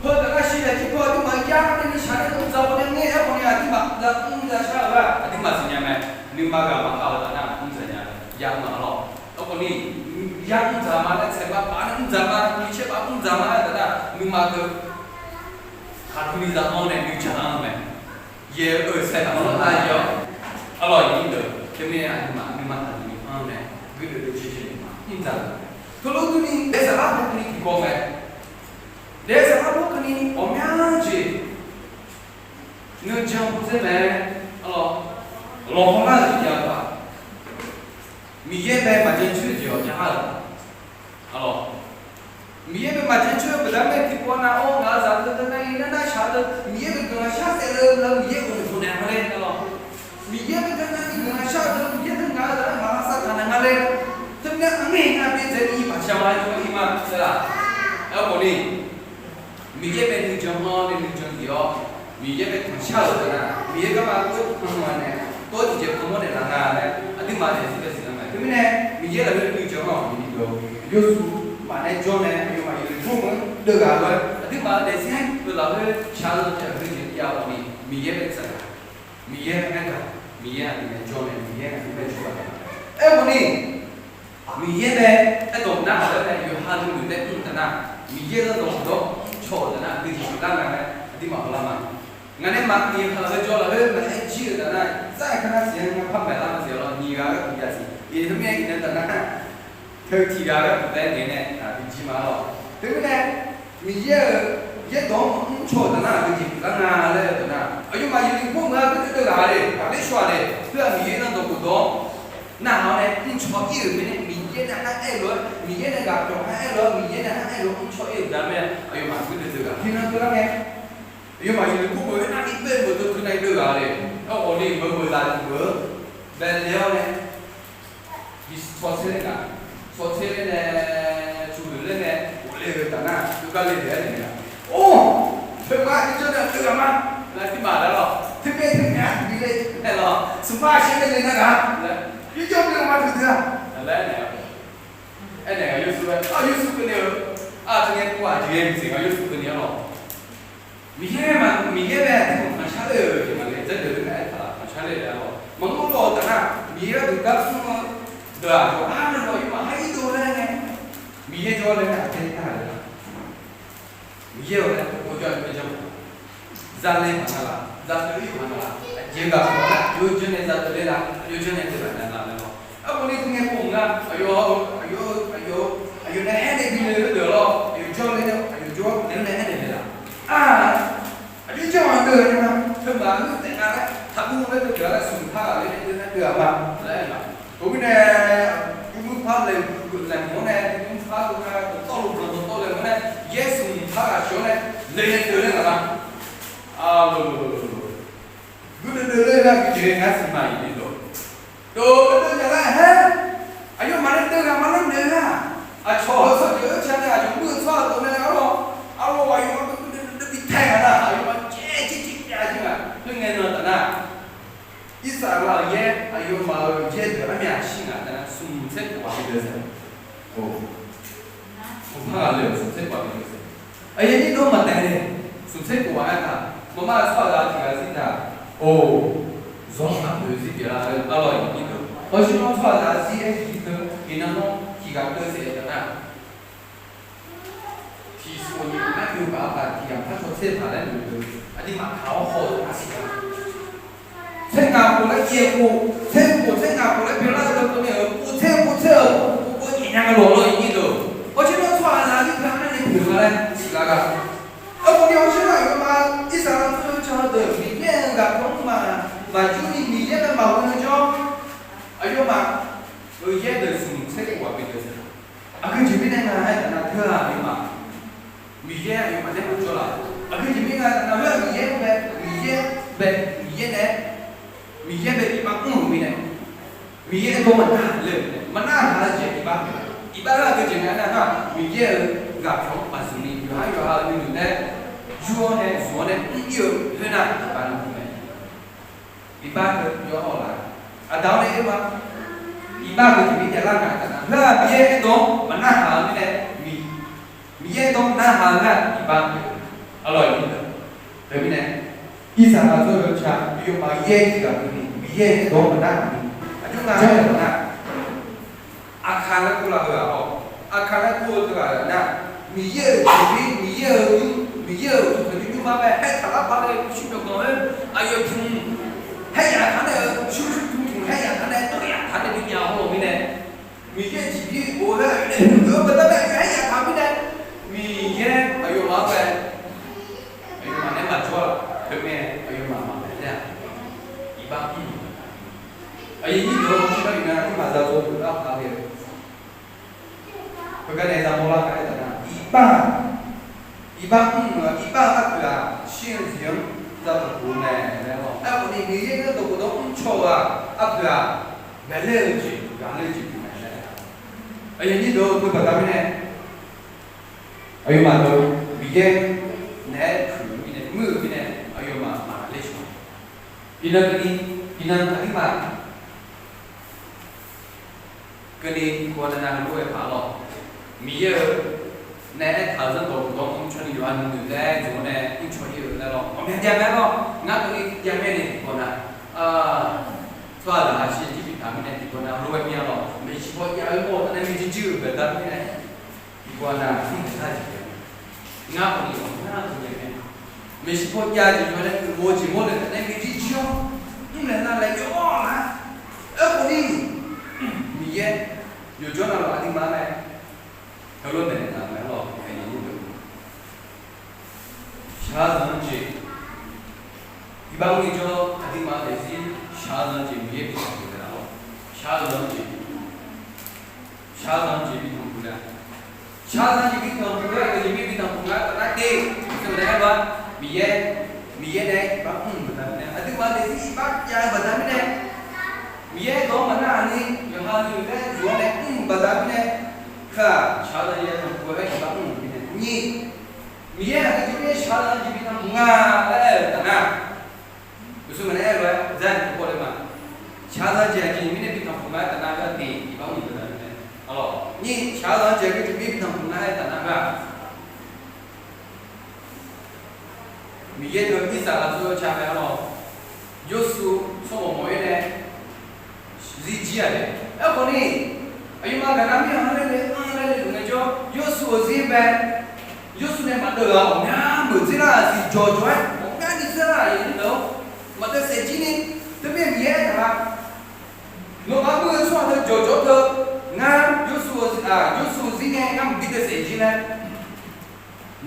heu taf nar shir naeq jir paw aqduimaf yar nae ni shaq nae mr dzaq khawf nae ngae, aerkhawf ni aqduimaf zaq mr zaq shar-eu ghaq aqduimaf siqnya mae. Nuima ghaq maqkhav-eu taf nar mr dzaq nya-a, yar mr-a lawr. Aerkhawf ni, yar mr dzaq ma laer tsaeq ma paf nae mr dzaq ma, micaer paf mr dzaq ma laer taf nar nuima keuv haqduq ni zaq anr nae nuijan anr-eu mae. Yaeq-eu saeq taq-anr lar-a. Arlawr, aqyuif aqnyir deuq, teumirnae aqduimaf nuima haqduq ni anr nae guirdeuv deuv caer caer naeq ma mr dzaq-eu. Teulof durni daef saflar pov keuvni tiqkawv mae. Daef saflar pov keuvni ghawqmya jeq nuijan pov dzaer mae. Arlawr, lawqhaw lar-euq jeq jav-eu paq, Miqyaer bae maqjan coer-eu jeq ghawqmya lar-euq. Arlawr, Miqyaer bae maqjan coer-eu baqda mae tiqpov nav-awr ngaq-euq zaq deuq deuq nar-ir nar nar shaq-eu deuq Miqyaer deuq guiqlanq shar saef-eu deuq Miqyaer uqduq naeq nga laer. Arlawr, Miqyaer bae nar-ir guiqlanq shar-eu deuq Miqyaer deuq ngaq-euq zaq-anr maqlar sar taq naeq nga laer. Teumirnae aqnyir nar byaerdzae ni paqshaq ma jawr-ir ma teu laf. Aerkhawf ni, Miqyaer bae nuijan-anr nae nuijan diq-awr, Miqyaer bae tanqshar-euq deuq nar, Miqyaer garma khoer tanq-a nae, Tiqjeq pawmawr naeqlaf nga laer aqduimaf daefzir daefzir lar mae. Teumirnae Miqyaer lafkhoer nuijan-anr aqnyir deuq, Yawshuif maf nae jawr nae aqyawfmaf yawleq gor meuq-anr deuvghaq lof-aer aqduimaf-euq daefzir-anr lafkhoer shaq-eu jeq aqgeu jeq jav-awq ni, Miqyaer bae tsaqgaq, Miqyaer-anr aergaq, Miqyaer aqdui nae jawr nae Miqyaer aqdui bae jawr-a. Aerkhawf ni Miqyaer bae aerdawq narhaq-aer nae yawqha nuinoeq taef mr-eu taf nar, Miqyaer-anr dawq dawr mrcaw-euq taf nar aqgeu jeq pyeuflar nga laer aqduimaf hawlar ma. Ngaq nae maqbif haq-eu jawr lafkhoer maqaer jir-euq taf nar, zar-eu kar nar siq-aer ngar par maeqlar ma siq-a lawr, nyiq ghaq gharduq jav siq. Iqnan teumirnae iqnan taf nar, teu tiq ghaq gharduq taef ngaeq nae aqdui jir ma lawr. Teumirnae Miqyaer-euq yaerdawq-anr maqmr caw-euq taf nar aqgeu jeq pyeuflar nga laer-eu taf nar, aqyawfmaf yawleq gor meuq-a gardeuv deuv ghaq le, ghaqler shaw-aq le, khoer-aq Miqyaer-anr dawq khofdawq-awr narhaq-awr nae mrcaw ir-euq mirnae, Miqyaer nae gharaer lof-aer, Miqyaer nae ghaqpyawq gharaer lof-aer, Miqyaer nae gharaer lof-aer mrcaw ir-euq gar mae, aqyawfmaf gardeuv deuv ghaq. Tiqnan teular ngae, aqyawfmaf yawleq gor meuq-eu nar ni beuv meuq deuv teu nar deuv ghaq le. Aer, awq ni meuq meuq zaq meuq-eu bae le-awr nae, bi tsawrtser ler nga, tsawrtser ler nae, tsawrhaq ler nae, ghofle-eu taf nar, yawgar le deuq-aer naeq-a. Or, teu ma, yawjawr nae deuv ghaq ma laer tirmaf laer lawr, teumae teumae-a tiqbi le aer lawr, smqpar shar nae le nar ghaq laer, yawjawr deuv ghaq ma teu deuq-a laer naeq-a. Aernaeq-a Yawshuif-aer, ar, Yawshuif keuvni-eu, ar, teu ngae pov-aq jeq ghae maqsiq nga Yawshuif keuvni-anr lawr. Miqyaer ma, Miqyaer bae aqduimaf maqshar ler-euq jeq maqle, dzardzaq ler nae aertaq-a maqshar ler laer lawr. Maqngeur lawr-eu taf nar, Miqyaer gharduq gar smr-eu deuq-aq, yawqha-anr nae lawr aqyawfmaf khar irdov laer nae, Miqyaer jawr laer nae aqdui nar-a. Miqyaer-euq laer aqkhof jawr-a, aqyawf-aer janr ma. Zale maqnavlaf, zaqdeuq ir maqnavlaf, aqjeq ghaq khawf nar, aqyawf janr nae zaqdeuq ler la, aqyawf janr nae deuq ghaq navlaf laer lawr. Aerkhawf ni teu ngae pov nga, aqyawf, aqyawf, aqyawf, aqyawf nae aernaeq bile-eu deuq lawr, aqyawf jawr ler nae, aqyawf jawr naeq-aer nae aernaeq mae laf. Ar, aqjox janr-aq deuq-a nar, teu maqngeur taef nga laer taqguv laer deuq-a laer smq par ghaq le nae deuq nar deuq-aq ma laer aer nga. Teumirnae, yawmuiq par laeqhmq-anr nae, yawmuiq par deuq nar dawqtawvluf blanq dawqtawvluf-anr nae, yaer smq par ghaq sheuq-anr nae, le nae deuq ler nga ma. Ar, guirdeuv deuv ler nar, guirdeuv ler nar siqma-iq ni dawq. Dawq deuv deuv nya lar-aer haer, aqyawfmaf nae deuv ghaq ma lar naeq nar, aqcawq heu tsawrjeuq-eu ca nae aqcawq mr-eu tsawrhaq dawq nae arlawr, arlawr aqyawfmaf deuv deuv deuv bi taeq ghaq nar, aqyawfmaf caev caev caev caev-a jir nga. Khoerngae nan taf nar, Irsaqleqlav-euq yaer, aqyawfmaf-euq yaer deuq armyaq shir nga taf nar, smq tser khof ghaq bi deuv-eu saeq. Smq par ghaq le-euq smq tser khof ghaq bi deuv-eu saeq. Aqyuif aqnyir deuq-anr maqtaeq le, smq tser khof ghaq aertaq, maqmar tsawrhaqzaq tiq ghaq zir taq, or, zawr aqpoeq zir pyeuflar-eu arlawr aqyuif aqnyir deuq. Hawsher nawr tsawrhaqzaq zir-aer tiqteu, iqnan nawr tiq ghaq deuv saeq-aer taf nar, tiq smq nyiq ghaq nar yawbaq baq tiq ghaq par caw tser paq laer noeq-eu, aqduimaf taq-awr haw-eu aqsiq-a. Tser ngaq khof laer yaeq khof, tser khof tser ngaq khof laer pyeuflar-eu dawqkawq nae-euq, khof tser khof tser-euq, khof khof nyaef nya nga lawq lawr aqyuif aqnyir deuq. Hawsher nawr tsawrhaqzaq zir taq nar nae pyeuflar laer siqlar gaq. Aerkhawf ni hawsher nar aqyawfmaf Irsaqleqlav tsawrjeuq-eu can-eu deuq Miqyaer-euq ghaq pyawq-anr maqjuir ni Miqyaer nae maqghoe-eu jawr, aqyawfmaf-euq yaer deuq smq tser khof ghaq bi deuv-eu saeq. Aqgeu jeq mirnae nga aertaq nar, teu-aq aqyawfmaf Miqyaer aqyawfmaf nae maqjawr laf. Aqgeu jeq mirnae nga aertaq nar, khoer-aq Miqyaer bae, Miqyaer bae, Miqyaer nae, Miqyaer bae iqbax mr-euq mirnae, Miqyaer aerdawr maqnar haq le-euq mirnae, maqnar haq-eu jeq iqbax, iqbax lar aqgeu jeq nga aernar, Miqyaer-euq ghaq pyawq-anr maqzmq ni yawqhar yawqha-euq nuinoeq nae yur-awr nae zmq-awr nae mr ir-eu khoernar iqbax nuikhanr mae. Iqbax heu yawhawr laf, aqda-awr nae aer ma. Iqbax heu jeq mirnae lar nga aertaq nar, khoer-aq Miqyaer aerdawr maqnar haq-eu mirnae, Miqyaer aerdawr narhaq-eu nar iqbax pyeuf. Arlawr aqyuif aqnyir deuq, teumirnae Irsaqleqlav tsawrjeuq-eu can aqyawfmaf yaer tiq ghaq keuvni Miqyaer aerdawr maqnar haq ni, aqjox nga aertaq nar, Aqkaq laer kur laf-eu ghaq-awr, Aqkaq laer kur-eu teu ghaq nar, Miqyaer-euq jeqbir, Miqyaer-euq nymr, Miqyaer-euq uqduq tanqnymr nymrma bae haer taq lar paq-aer pyurshuir myawqganq-aer aqyawf tmq haer yaf taq nae-eu pyurshuir tmq tmq haer yaf taq nae dawr yaf taq nae bi myav-awr-eu mirnae, Miqyaer jeqbir bof-aer aqyawf nae huiq-eu baqda bae aqyawf haer yaf taq mirnae, Miqyaer aqyawfmaf-anr bae aqyawfmaf nae maqjawr-a. Khoermirnae aqyawfmaf maqbae ler-a. Iqbax mr-euq aqyuif aqnyir deuq-awr, aqyuif aqnyir deuq-anr maqza dzaw-eu lar paq-aer ghae-eu Heugar nae za mawrlar nga aertaq nar, iqbax, iqbax mr-euq, iqbax-euq arpoeq-aq shir-eu jeq-anr za taq khof-eu mae laer-awr, aerkhawf ni Miqyaer nae dawqkhof dawq mrcaw-eu-aq arpoeq-aq, gaqler-eu jeq, gaqler-eu jeq pyeuf mae laer. Aqyuif aqnyir deuq-eu, teubaqda mirnae aqyawfmaf deuq Miqyaer naeq-aer puiq-eu mirnae, muir-euq mirnae aqyawfmaf maqler shawq. Iqnan keuvni Iqnan aqduimaf keuvni tiqkawv navnav lof-aer paq-a lawq. Miqyaer-euq nae aertaq-euq zanrdawq dawq-anr mr caw ni yawqha nuinoeq laer jmq-awr nae mr caw ir-euq laer lawq. Ghawqmya jav mae lawq. Ngar keuvni jav mae nae tiqkawv nav tsawrhaqzaq-a shir jir biftaq mirnae tiqkawv nav lof-aer mir-a lawq. Maeqshi paw jav-eu mawr-eu nae maeqshi jir-euq baqda mirnae tiqkawv nav mr maeqlar jeq mae. Ngar khawf ni yawqha ngar-anr teu jav mae. Maeqshi paw jav jeq yawqha nae uqmov-eu jeq mawr nae taf nae maeqshi jir-awr mr maeqlar laer yawr-awr nar. Aerkhawf ni Miqyaer yawqjawr navluf aqduimaf-anr nae heulof-aer maeqnaeq taq-euq mae-a lawq. Shaqzanq-eu jeq, iqbax mr-eu jawr aqduimaf-anr daefzir shaqzanq-eu jeq Miqyaer bi tanqpuq naeq-a lawq. Shaqzanq-eu jeq, shaqzanq-eu jeq bi tanqpuq naeq-a. Shaqzanq-eu jeq bi tanqpuq naeq-a, aqgeu jeq Miqyaer bi tanqpuq nga taf nar de. Aqgeu naeq-aer bar Miqyaer, Miqyaer nae iqbax mr-euq baqda mirnae aqduimaf daefzir iqbax jav-eu baqda mirnae Miqyaer dawq-anr maqnar-aq ni yawqha nuinoeq laer jmq-awr nae mr-euq baqda mirnae, kar-aq shaqzanq-eu jeq tanqpuq-aer iqbax mr-euq mirnae nyi. Miqyaer aqgeu jeq mirnae shaqzanq-eu jeq bi tanqpuq nga laer aer-euq taf nar, uqshoe maqnaeq aer-eu lof-aer zar-eu tiqkawv le ma. Shaqzanq jeq aqjeq mirnae bi tanqpuq nga-aer taf nar gar de iqbax mr-euq baqda mirnae. Arlawq nyi shaqzanq jeq aqgeu jeq mirnae bi tanqpuq nga-aer taf nar gar Miqyaer deuq Irsaqlaq tsawrhaq-eu ca mae-a lawq. Yawrsuv tsawrmawq mawq-ir nae zir jir-aq le. Aerkhawf ni aqyawfmaf gaqnav mirkhanq-anr laer le anr laer le luf ngaejawr, Yawrsuv-euq zir bae. Yawrsuv nae maqdeuv-aq ghawqmya meuq dzer lar-aq siq jawqjawq-aer ghawqmya ni dzer lar-aq yawqnyi deuq-anr maqdeuv saef jir ni. Teumirnae Miqyaer aertaq-a, nawmaf mr-eu tsawrhaq deuq jawqjawq teu ngar Yawrsuv-eu, Yawrsuv-eu zir nae ngar maqbi deuv saef jir laer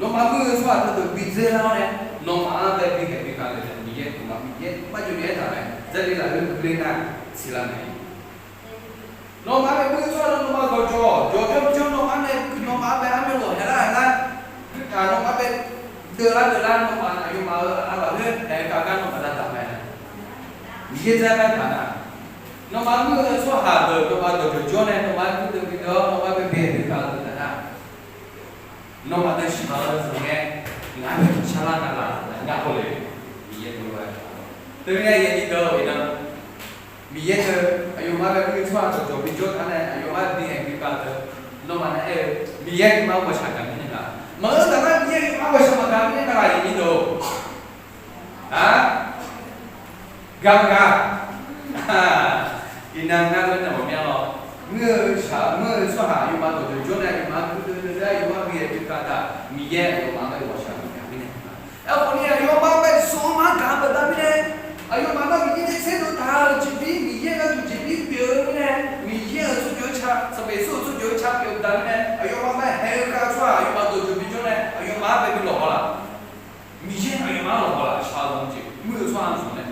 Nawmaf mr-eu tsawrhaq teudeuq bi dzer lar-awr nae, nawmaf-anr bae bi khaeq bi khav le-a. Miqyaer tmqma Miqyaer marjawv ni aertaq mae. Jarlif lafkhoer keuvle nar siqlar mae. Nawmaf-anr bae mr-eu tsawrhaq deuq nawmaf dawqjawq jawqjawr jawr nawmaf-anr nae nawmaf-anr bae armyawf lawq haelar haelar, khoertaq nawmaf-anr bae deuvlar deuvlar nawmaf aqyawfmaf-euq aqlaf lafkhoer haeq-eu khav gar nawmaf dav taq mae. Miqyaer dzer-aer aertaq nar, nawmaf mr-eu tsawrhaq deuq nawmaf dawqjawq jawr nae nawmaf-anr mr deuv bi deuv-awr nawmaf-anr bae bi haeq bi khav-eu taf nar, nawmaf deuq siqma-eu zanq ngae, ngar-anr bae tanqshar lar nar laf laer ngar hawle. Miqyaer dov-aer, teumirnae yawqnyi deuq-or iqnan, Miqyaer deuq aqyawfmaf-anr bae mr-eu tsawrhaq dawqjawq bijawr taq nae aqyawfmaf-anr bi haeq bi khav deuq, nawmaf nae aer-eu Miqyaer aqyawfmaf-anr ghawqshaq gaq mirnae nga. Maqngeur taf nar Miqyaer aqyawfmaf-anr ghawqshaq maqgaq mirnae nga laf yawqnyi deuq-or. Aq, gaq maqgaq. Iqnan ngar laer nae maqmya lawr. Mr-eu shaq mr-eu tsawrhaq aqyawfmaf dawqjawq jawr nae aqyawfmaf-anr mr deuv deuv deuv aqyawfmaf bi haeq bi khav taf Miqyaer aqyawfmaf-anr bae ghawqshaq maqgaq mirnae nga. Aerkhawf ni aqyawfmaf-anr bae shawr-eu mar gaq-eu baqda mirnae, aqyawfmaf nar Miqyaer nae tserdov taq-eu jeqbir Miqyaer gharduq jeqbir pyeuf-eu mirnae, Miqyaer-euq tsawrjeuq-eu ca Sanqpaq Yeqsur-euq tsawrjeuq-eu ca pyeuf-eu baqda mirnae aqyawfmaf-anr bae haeq-eu khav-eu tsawrhaq aqyawfmaf dawqjawq bijawr nae aqyawfmaf-anr bae bi lawqhaw laf. Miqyaer aqyawfmaf-anr lawqhaw laf shaq-eu zanq jeq mr-eu tsawrhaq zanq nae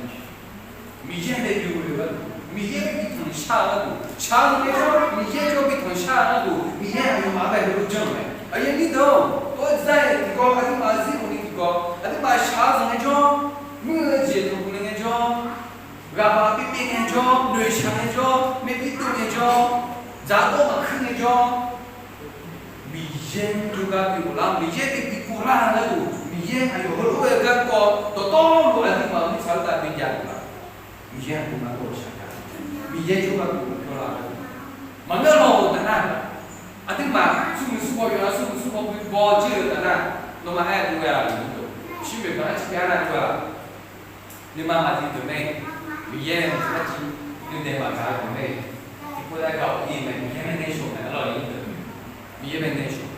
Miqyaer bae byov-eu gharduq, Miqyaer bae bi tanqshar-eu gharduq, shaq-eu zanq nae jawr Miqyaer jawr bi tanqshar-eu gharduq Miqyaer aqyawfmaf-anr bae heulof janr-euq mae. Aqyuif aqnyir deuq-or, tov-aer dzar-iq tiqkawv aqduimaf zir khawf ni tiqkawv aqduimaf shaq-eu zanq nae jawr, mr-eu jeq tanqpuq nae ngae jawr, ghaqbaq bibif ngae jawr, noeqshaq ngae jawr, maerbir dov ngae jawr, dzaqdawr maqkuir ngae jawr, Miqyaer jawrgar bi ghoflar, Miqyaer bae bi ghoflar-eu gharduq Miqyaer aqyawf heulof-aer garkawv dawqtawvluf aqduimaf-euq mirtsaq-anr tav bi jav-euq ma. Miqyaer aqduimaf-anr ghawqshaq gaq, Miqyaer jawrgar bi ghoflar-eu gharduq, maqngeur lawr-euq taf nar, aqduimaf smrmuiq smrbaw yawqha smrmuiq smrbaw bi baw jir-euq taf nar, nawmaf aer-eu ghae-aq, shir moeq gaq-anr ciqbyav nar ghae-aq, nuima maqdi deuq mae. Miqyaer-euq arjir nuidaef maqgaq-eu deuq mae. Tiqpov daef gaq-awq ir mae, Miqyaer mae nae shawq mae, arlawq ir deuq, Miqyaer mae nae shawq.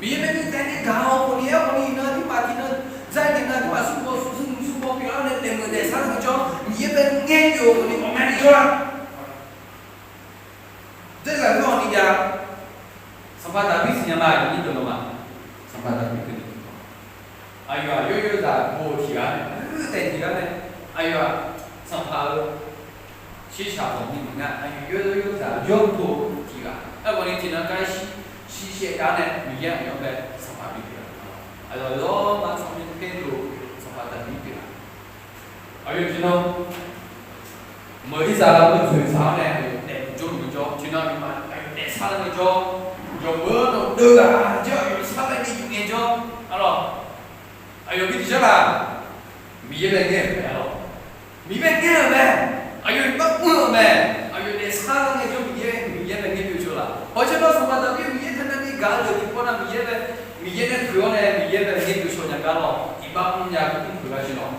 Miqyaer mae nuidaef ni gaq-awq khawf ni aerkhawf ni iqnan aqduimaf tiqnan dzar-iq tiqnan aqduimaf smrbaw smrmuiq smrbaw pyeuflar nae daefmeuq daefsar-eu jawr Miqyaer bae ngae pyeuf-eu khawf ni ghawqmyani jawr-a. Dzerzaq ghawqni jav, Sanqpaq Daqbir siqnya ma, aqyuif aqnyir deuq nawmaf, Sanqpaq Daqbir keuvni aqyawf-aq yawr yawrzaq bo tiq ghaq nae, uir taef tiq ghaq nae, aqyawf-aq sanqpaq-eu shirshaq khawf ni maqnga, aqyawf yawr yawrzaq yawr bo tiq ghaq. Aerkhawf ni tiqnan gar shir shir shaev gar nae Miqyaer aqyawf-anr bae sanqpaq bi pyeuf-a. Aqyawf yawr ma tsawrmyanr ter dov Sanqpaq Daqbir pyeuf-a. Aqyawf tiqnan meuq Irsaqlaq-eu dzoeqzaq-anr nae aqyawf daefluf jawrluf-eu jawr, tiqnan aqyawfmaf aqyawf daefsar lar ngae jawr, yawqmeuq-anr dawqdeuv ghaq jawr aqyawf sar bae ni yuf ngae jawr, arlawq, aqyawf bi tiqjar laf, Miqyaer bae ngaer-euq mae, arlawq, Miqyaer bae ngaer-euq mae. Mae, aqyawf daefsar-eu ngaejawr Miqyaer, Miqyaer bae ngaer byovshaw laf. Hawqshar nar Sanqpaq Daqbir Miqyaer taqnav ni gaq-eu deuq tiqpawf nar Miqyaer bae, Miqyaer nae puiq-awr nae Miqyaer bae ngaer byovshaw nya gar lawr, iqbax mrnya mr puiq gar jir lawr.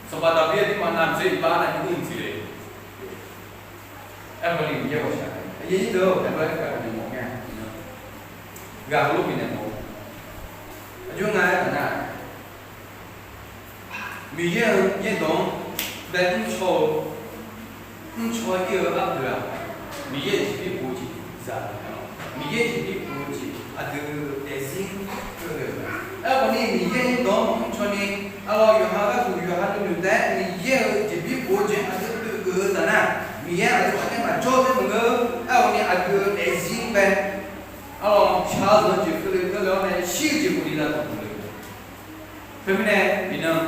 Sanqpaq Daqbir aqduimaf navmaqtser iqbax nae mr mqtser le. Aerkhawf ni Miqyaer ghawqshaq, aqyuif aqnyir deuq-or, gaq-eu aer gaq-eu nae mawf mir-a. Ghaq heulof bifnaeq mawf-eu, aqjox nga aer taq nar, Miqyaer-euq yaerdawq-anr bae mrcaw-eu, mrcaw ir-eu ardeuq-aq, Miqyaer-euq jeqbir bof-eu jeq za-eu mae. Miqyaer jeqbir bof-eu jeq aqdui-euq daefzir keuvle-euq mae. Aerkhawf ni Miqyaer yaerdawq-anr maqmr caw ni, arlawr yawqha gharduq yawqha nuinoeq taef-aer Miqyaer-euq jeqbir bof-eu jeq aqdui pyeuf geuf-eu taf nar, Miqyaer aqdui-anr nae maqjawr tae maqngeur. Aerkhawf ni aqdui-euq daefzir bae, arlawr shar-eu zanq-eu jeq keuvle keuvle-awr nae shir-eu jeq khawf ni za dawq keuvle-eu. Khoermirnae iqnan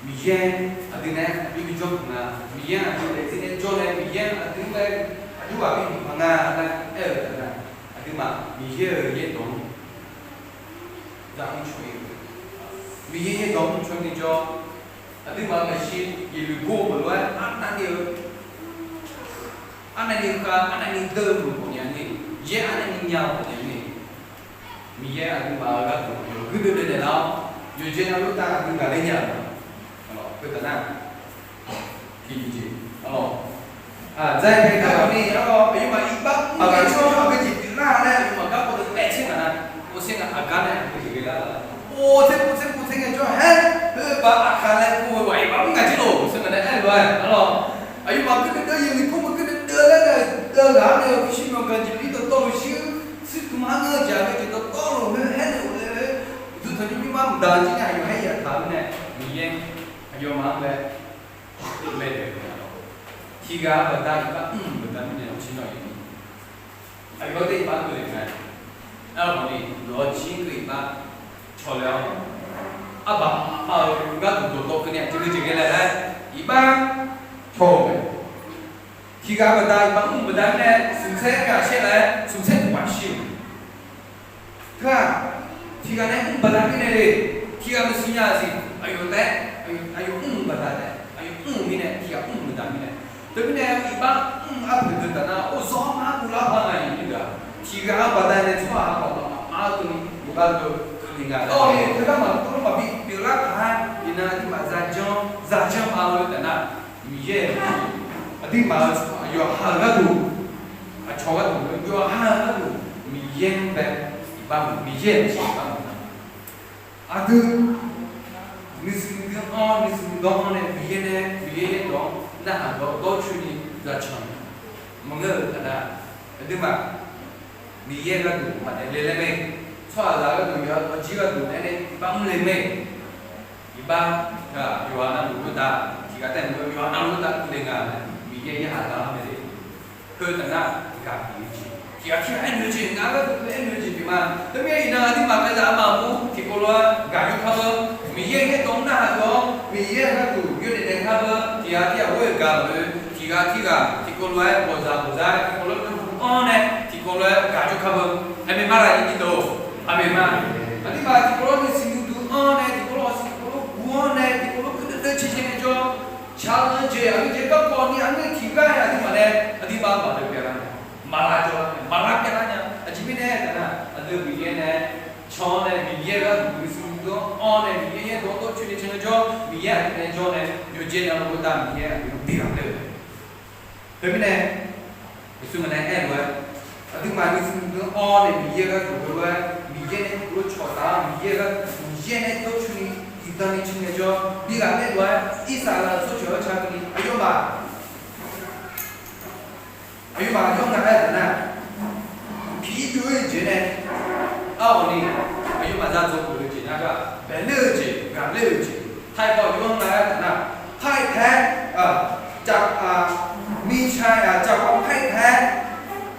Miqyaer aqdui nae aqjox bijawr peuq nga. Miqyaer aqdui daefzir nae jawr nae Miqyaer aqdui-anr bae aqjox ghaq bi bipaq nga laer aer-eu taf nar, aqduimaf Miqyaer-euq yaerdawq-anr za mrcaw ir-eu, Miqyaer yaerdawq mrcaw ni jawr, aqduimaf maeqshi yeqluiq gor-eu meuq lof-aer arnavni-eu, arnavni khav arnavni deur-eu meuq khawf nya ni, yaer arnavni nya-eu khawf nya ni, Miqyaer aqduimaf-euq gharduq yawqguir deuv deuv naeq lar-awr, yawqjeq navluf tav aqdui gaqler nya-euq, arlawr, khoertav nar, tiqjeq, arlawr, aqdzae ngae gar-awr ni, arlawr, aqyawfmaf iqbax mr-eu aqgeu jeq pyeuflar laer aqyawfmaf garkawv deuq taev tser ngaq nar, or tser ngaq aqgar nae aqgeu jeq ghae lar, or tser pov tser pov tser ngae jawr-aer, heu baq aqkaq laer pov-eu ghaq iqbax mr ngaq jir lof, tser ngaq nae aer-eu lof-aer, arlawr, aqyawfmaf guirdeuv deuv yawmuiq kur meuq guirdeuv deuv laer nae deuv ghaq-anr nae pyurshuir myawqganq jeqbir dawqtawvluf shir-eu, shuir tmq-anr ngeur-eu jeq aqgeu jeq dawqtawvluf heu haer nae ghofle-eu, uqduq tanqnymr mirmar mqdaq jir nae aqyawf haer yaf taq-eu mirnae, Miqyaer aqyawfmaf-anr bae maeq-eu, tiqghaq-eu baqda iqbax mr-euq baqda mirnae awqshir nawr-iq, aqyawf-anr te iqbax keuvle mae. Aerkhawf ni nawq-eu jir keuv iqbax cawle-awr, arbaq aqmar-eu gharduq dawqtawv keuvni aqjeq ghae jeq ghae laer laer iqbax caw-eu mae. Tiqghaq-eu baqda iqbax mr-euq baqda mirnae smq tser ghaq shaer laer smq tser mq ghaq shir-euq mae. Teu-aq, tiqghaq nae mr-euq baqda mirnae le, tiqghaq maqsiq nya-a siq, aqyawf taef-aer, aqyawf mr-euq baqda taef, aqyawf mr-euq mirnae tiqghaq mr-euq baqda mirnae. Teumirnae iqbax mr-eu arpoeq deuq taf nar, or, zawr nar guvlar paq nga-iq nyir deuq-aq, tiqghaq-eu baqda nae tsawrhaq khawf maqmaf-eu keuvni, maqbav deuq keuvni nga. Awr ni teugar maqdov maqbi pyeuflar paq-aer iqnan aqduimaf zajanr zajanr ma-eu taf nar, Miqyaer-euq aqduimaf-eu yawqha-euq gharduq, aqcawq gharduq, yawqha-euq gharduq Miqyaer-anr bae iqbax mq, Miqyaer-euq jeq iqbax mq-a. Aqdui nuismr dui-anr nuismr dawr-anr nae Miqyaer nae Miqyaer yaerdawq-anr narhaq dawr dawrcoeni zaqcan maqngeur-eu taf nar, aqduimaf Miqyaer gharduq maqdaef le laer mae. Tsawrhaqzaq gharduq yawqha-eu jir gharduq aernae iqbax mr le mae. Iqbax-aq yawqha navluf khoertav tiqghaq taef maqngeur, yawqha navluf khoertav keuvle nga laer Miqyaer yarhaq dar-anr mae le. Heu taf nar ghaq bif-eu jeq, tiqghaq tirghaq aernoeq-eu jeq, ngar gharduq aernoeq-eu jeq pyeuf ma. Teumirnae iqnan aqduimaf kalizaq armaf mur tiqkawv lof-aer gaq yur kar-eu, Miqyaer yaerdawq-anr narhaq dawr-awr Miqyaer gharduq yawdaef daef kar-eu, tiqghaq tirghaq ghoer-eu gaq-euq, tiqghaq tirghaq tiqkawv lof-aer bawqzaq bawqzaq-aer tiqkawv lof-aer nuiduq anr nae tiqkawv lof-aer gaq yur kar-eu. Aqmeq ma laf nyir deuq-or, aqmeq ma. Aqduimaf tiqkawv lof nuisiq nuiduq anr nae tiqkawv lof hawsiq tiqkawv lof guv anr nae tiqkawv lof keuv deuv deuv cae cae nae jawr, shaqlanq-eu jeq aqgeu jeq garkawv ni aqgeu tiqgar-aer aqduimaf nae aqduimaf maqdeuq pyav lar nya, maqlar jawr lar nya, maqlar pyav lar nya. Aqjeq mirnae aernar, aqdui Miqyaer nae can-awr nae Miqyaer gharduq nuisiq nuiduq anr nae Miqyaer yaerdawq-anr dawrcoeni can jawr, Miqyaer aqdui nae jawr nae yawqjeq navluf khoertav Miqyaer aqdui-anr bi ghaq ler-euq mae. Teumirnae, Yeqsur ngaq nae aer-eu lof-aer, aqduimaf nuisiq nuiduq anr nae Miqyaer gharduq heulof-aer Miqyaer nae tiqkawv lof cawq taf-awr Miqyaer gharduq Miqyaer nae dawrcoeni diqdan ni can ngae jawr bi ghaq ler-eu lof-aer Irsaqleqlav tsawrjeuq-anr ca keuvni aqyawfmaf aqyawfmaf yawr nga aer-eu taf nar, piqir byov-ir jeq nae, arhawq ni aqyawfmaf za dzaw geuf-eu jeq nar gar, baeqler-eu jeq, ghaqler-eu jeq, taiq khawf yawr nga aer-eu taf nar, taiq tae, miqca-aq caqkawv taiq tae,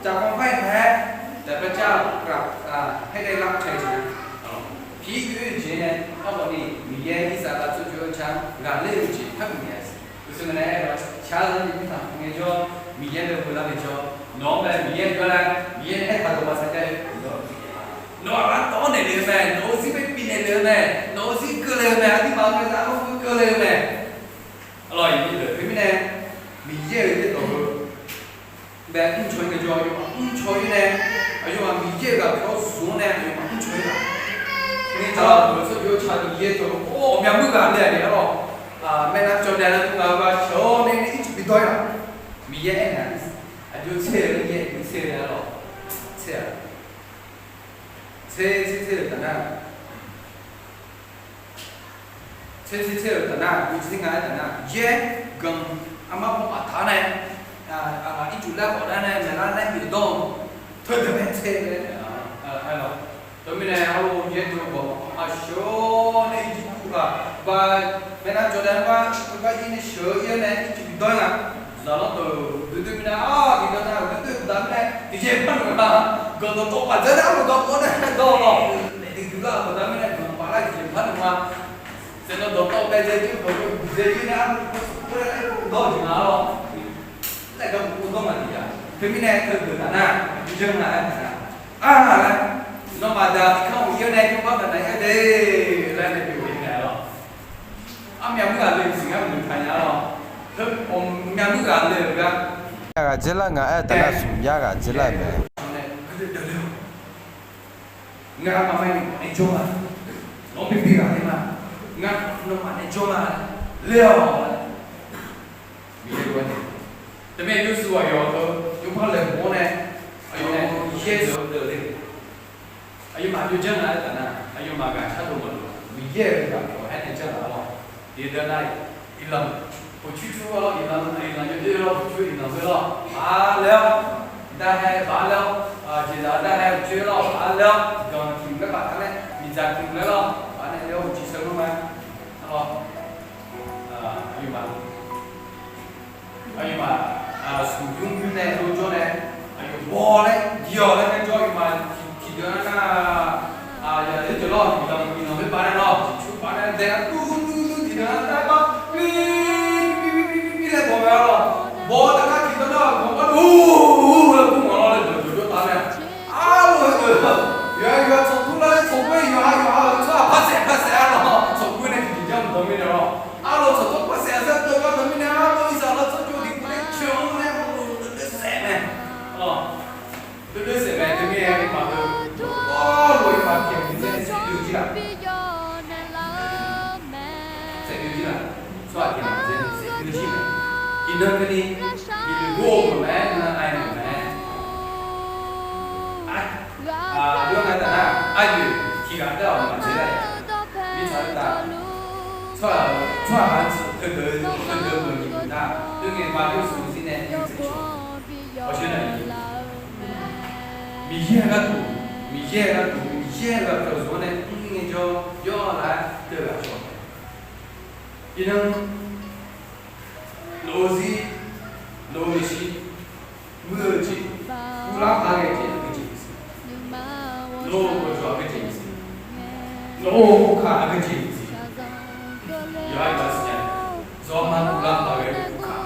caqkawv taiq tae, แต่พระเจ้าตรัสให้ได้รับชัยชนะ piqir byov-ir jeq nae, arhawq ni Miqyaer Irsaqleqlav tsawrjeuq-anr ca ghaqler-eu jeq par bifnaeq-a siq. Uqshoe ngaq nae aer-eu lof-aer, shaqzanq jeq mirtaq ngae jawr, Miqyaer nae heulof-aer nae jawr, nawq-anr bae Miqyaer jawr laer, Miqyaer nae aertaq dawq maqsar jav-eu, nawq-aq lavtawv-anr naeq le-eu mae, nawq-euq zir bae bifnaeq le-eu mae, nawq-euq zir keuvle-eu mae, aqduimaf-euq kalizaq-anr keuvle-eu mae. Arlawr, iqnyir deuq teumirnae, Miqyaer-euq yaerdawq Arlawq, maernar cawv dae nar dur nga-eu gar sheuq-awr nae ircuf bi dawr-ir-aq. Miqyaer aernaeq-a, aqjox tser-eu nae yaer, aqjox tser-eu nae arlawq, tser-aq, tser tser tser-euq taf nar, tser tser tser-euq taf nar, aqjox tser nga-aer taf nar, yaer ganq armar pawr maqtaq-awr nae, aqlaf ircuf laer khawf nar nae maeqlar laer bif dawr-eu teudeuq mae tser laer, arlawq. Teumirnae arlawq, yaer ganq ghawq aqsheuq-awr nae ircuf ghaq ba, maernar cawv dae-anr gar, gar ir nae sheuq-eu ir-awr nae ircuf bi dawr-ir nga. Zaqlanr deuq doer doer mirnae, aq, tiqdawq nar doer doer-eu baqda mirnae tiqjeq par-euq ma. Ganq dawqtawv paq dzeur nar arlawq dawq pawv nae dawr-eu lawq. Naeq duidui lar-euq baqda mirnae ganq paf lar tiqjeq par-euq ma. Saeqnawv dawqtawv bae dzae jir-eu dawq dzae jir nae arlawq dawr-eu jeq nga lawq. Laer gar mq pov dawr nga tiq ghaq. Teumirnae teudeuq taf nar, janr nga-aer taf nar, aq laer, nawmaf daq tiqkanr uqyir-awr nae jawrgar taf nar-aer de laer nae pyeuf-eu naeq lawq. Armyav muir ghaq le-euq siq ngar mqtaq nya lawq. Teu, armyav muir ghaq le-euq gar, ghaq dzaerlar nga-aer taf nar smq yar ghaq dzaerlar-euq mae. Ngar maqmae ni mawf nae jawr ma. Nawr bi bi ghaq le ma. Ngar nawmaf nae jawr ma. Le-awq. Miqyaer lof-aer nae, teumirnae yawshuif ghaq yawq-eu teu yawpar laeqhmq-awr nae, aqyawfmaf yaer deuq-eu deuq le. Aqyawfmaf jawr janr nga-aer taf nar, aqyawfmaf ghaq shardov maqloq. Miqyaer-euq ghaq pyeuf-aer nae janr nga-awr, iqdeuq nar, iqlanq, uqcoer coer-awr iqlanq, iqlanq yawdoer-awr uqcoer iqlanq khoer lawr, baq laer-awr, darhae baq laer-awr, jeqzaq darhae uqcoer lawr baq laer-awr, ganq tiq mq laer baq taq laer, miqdzaq tiq mq laer lawr baq nae laer-awr uqcif sheu lar ma. Arlawq, aqyawfmaf Aqyawfmaf, smq nymr nymr nae dov jawr nae, aqyawf baw laer diq-awq laer nae jawr, aqyawfmaf tiqdeuq-anr nar, aqyawf deuq lawr, iqlanq, iqlanq khoer baq nae lawr, tiqcur baq nae dae-a, dur dur dur tiqdeuq-anr nar, bar, bi bi bi bi bi laer baw mae lawr. Baw-eu taf nar tiqdeuq nar, ganq bar dur dur laer dur mawf lawr laer dawqjawq jawr taf nae, arlawq, yawqha yawqha tsawq dur lar-aer tsawq khoer yawqha yawqha-euq tsawrhaq par saef par saef-a lawr, tsawq khoer nae tiqjeq janr dawq mirnae lawr. Arlawq, tsawq dur par saef-a sar deuq gar dawq mirnae, arlawq, iqzaq lawr tsawrjeuq tiq khof nae coeq-anr nae, arlawq, deuv deuv saef mae. Arlawq, deuv deuv saef mae, teumirnae iqpaf deuq, arlawq, iqpaf pyaeq-eu deuq saef deuq jir-aq, saef deuq jir-aq, tsawrhaq pyaeq-eu deuq saef deuq jir mae. Iqnan keuvni, iqnan gor-eu maqmae-aer, iqnan aer-eu maqmae-aer, aqjox nga taf nar, aryoeq tiq ghaq dar-awq maqdzaeq lar-a. Mirtsaq-eu taf, tsawrhaq-euq, tsawrhaq-euq teu deuq-eu, teu deuq-eu meuq nyiq meuq nar, oe ngaeq ma yawshuif zir nae yawshuif cawq. Hawsher nar, Miqyaer-euq gharduq, Miqyaer-euq gharduq, Miqyaer-euq ghaq pyeuf zmq-anr nae mr ngae jawr yawr lar-aer teu ghaq cawq. Iqnan, nawq-eu zir, nawq-eu maeqshi, muir-eu jeq, uvlanr paq ghae jeq aqgeu jeq maqsiq. Nawq-eu ghawqjawq aqgeu jeq maqsiq. Nawq-eu uvkaq aqgeu jeq maqsiq. Yawqha yawqha siqnya, zawqha ma uvlanr paq ghae-eu uvkaq,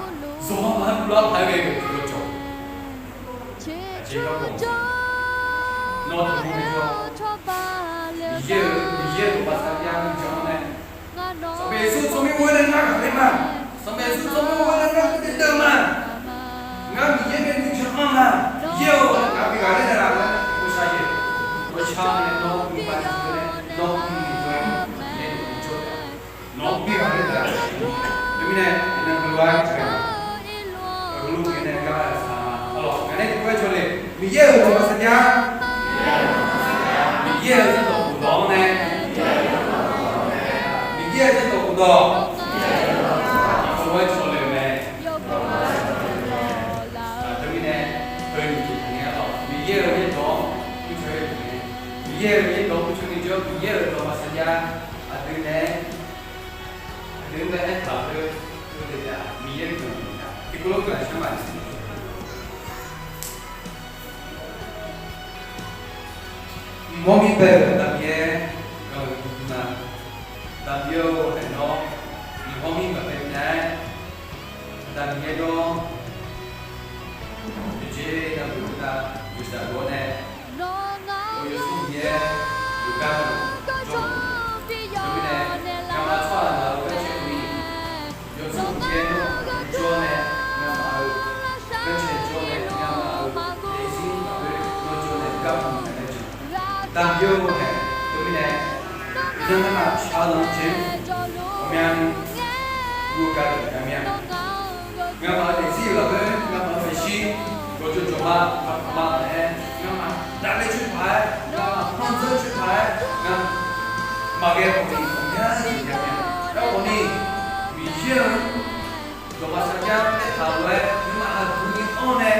zawqha ma uvlanr paq ghae-eu ghawqjawq. Aqjeq garkawv maqsiq. Nawr taqmr ni jawr, Miqyaer-euq, Miqyaer-euq dawq baqsaqjav nuijan-anr nae, Sanqpaq Yeqsur tsawrmyanr ghoe nae ngar ghaqler ma. Sanqpaq Yeqsur tsawrmyanr ghoe nae ngar deuv deuv ma. Ngar Miqyaer nae nuijan anr ma. Miqyaer-or, ngaq bi ghaqler naeqlaf laer, ghovshaw jeq, ghovshaw nae nawr mr ba jir-eu nae, nawr mr ni jawr-aer, Miqyaer nuijan jawr taef. Nawq-anr bi ghaqler taef-a. Teumirnae iqnan heulof-aer gaq-a, heulof ngae nae gar-aq saq-a. Arlawq, ngaq nae tiqkawv-aer cawle, Miqyaer-euq dawq baqsaqjav, Miqyaer-euq zanrdawq khofdawq-anr nae, Miqyaer-euq zanrdawq khofdawq, tiqkawv-aer cawle-eu mae. Teumirnae, heu nyiq jeq taqngae arlawq, Miqyaer-euq yaerdawq-anr mrcaw-aer nae, Miqyaer-euq yaerdawq-anr mrcaw ngae jawr, Miqyaer-euq dawq baqsaqjav, aqdui nae, aqdui-anr bae aertaq-eu, heu le taef-a, Miqyaer-euq dawq-anr taef-a, tiqkawv lof guiqlanq shar ma. Mqmawr mir bae-euq Aqda Miqyaer, gaq-euq nar, Aqda Miqyaer-or, aernar, mqmawr mir maqbae minav-aer, Aqda Miqyaer dawr, yawqjeq navluf-eu nar, yawqshaq lof-awr nae, Yawqsur Miqyaer, yawqgar-eu jawr-eu, teumirnae, ngamaf tsawrhaq naq-euq garcae uqni, Yawqsur Miqyaer nawr-eu jawr nae, ngamaf-euq garcae jawr nae, ngamaf-euq daefzir lafkhoer nawr jawr nae gar mr naeq-aer jan. Aqda Miqyaer-or hae, teumirnae, iqnan ngamaf shaq-eu lanq-anr jeq-anr, Myavni, guvgar deuq nya mir-a. Ngamaf-euq daefzir-euq lafkhoer ngamaf-euq maeqshi gawqjawq jawqma paqpaq ma-aer, ngamaf davler coerpaq-aer, ngamaf manrdzeur coerpaq-aer, ngamaf maqghae khawf ni ghawqmya jeq nya mir-a. Aerkhawf ni, Miqyaer-anr dawqma sarjax aertaq-euq lof-aer nuima aqdui ni anr nae,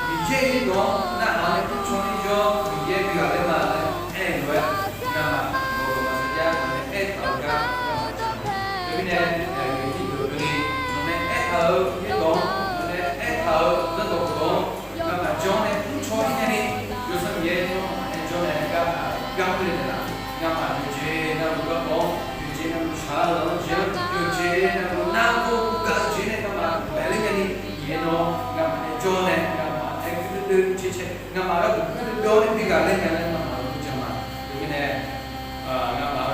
Miqyaer-euq irdawq-anr narhaq nae mrcaw-ir jawr, Miqyaer bi ghaqler ma laer aer-eu lof-aer, ngamaf dawqma sarjax nae aertaq-eu gar ngamaf jan-eu. Teumirnae, aqyuif aqnyir deuq keuvni, nawqnae aertaq-euq irdawq-anr, nawqnae aertaq-euq zanrdawq khofdawq-anr, ngamaf janr nae mrcaw-ir nae ni, Yawsanr Miqyaer-anr aer janr nae gar, gar mr le naeqlaf. Ngamaf yawqjeq navluf garkawv-anr, yawqjeq navluf shaq-eu-anr jeq-anr, yawqjeq navluf nargawr guvgar-eu jeq nae ngamaf baeqler nae ni, Miqyaer nawr ngamaf nae jawr nae ngamaf aer guirdeuv deuv caer cae, ngamaf gharduq guirdeuv deuv-awr nae bi ghaqler nya laer ngamaf-euq jan ma. Teumirnae, ngamaf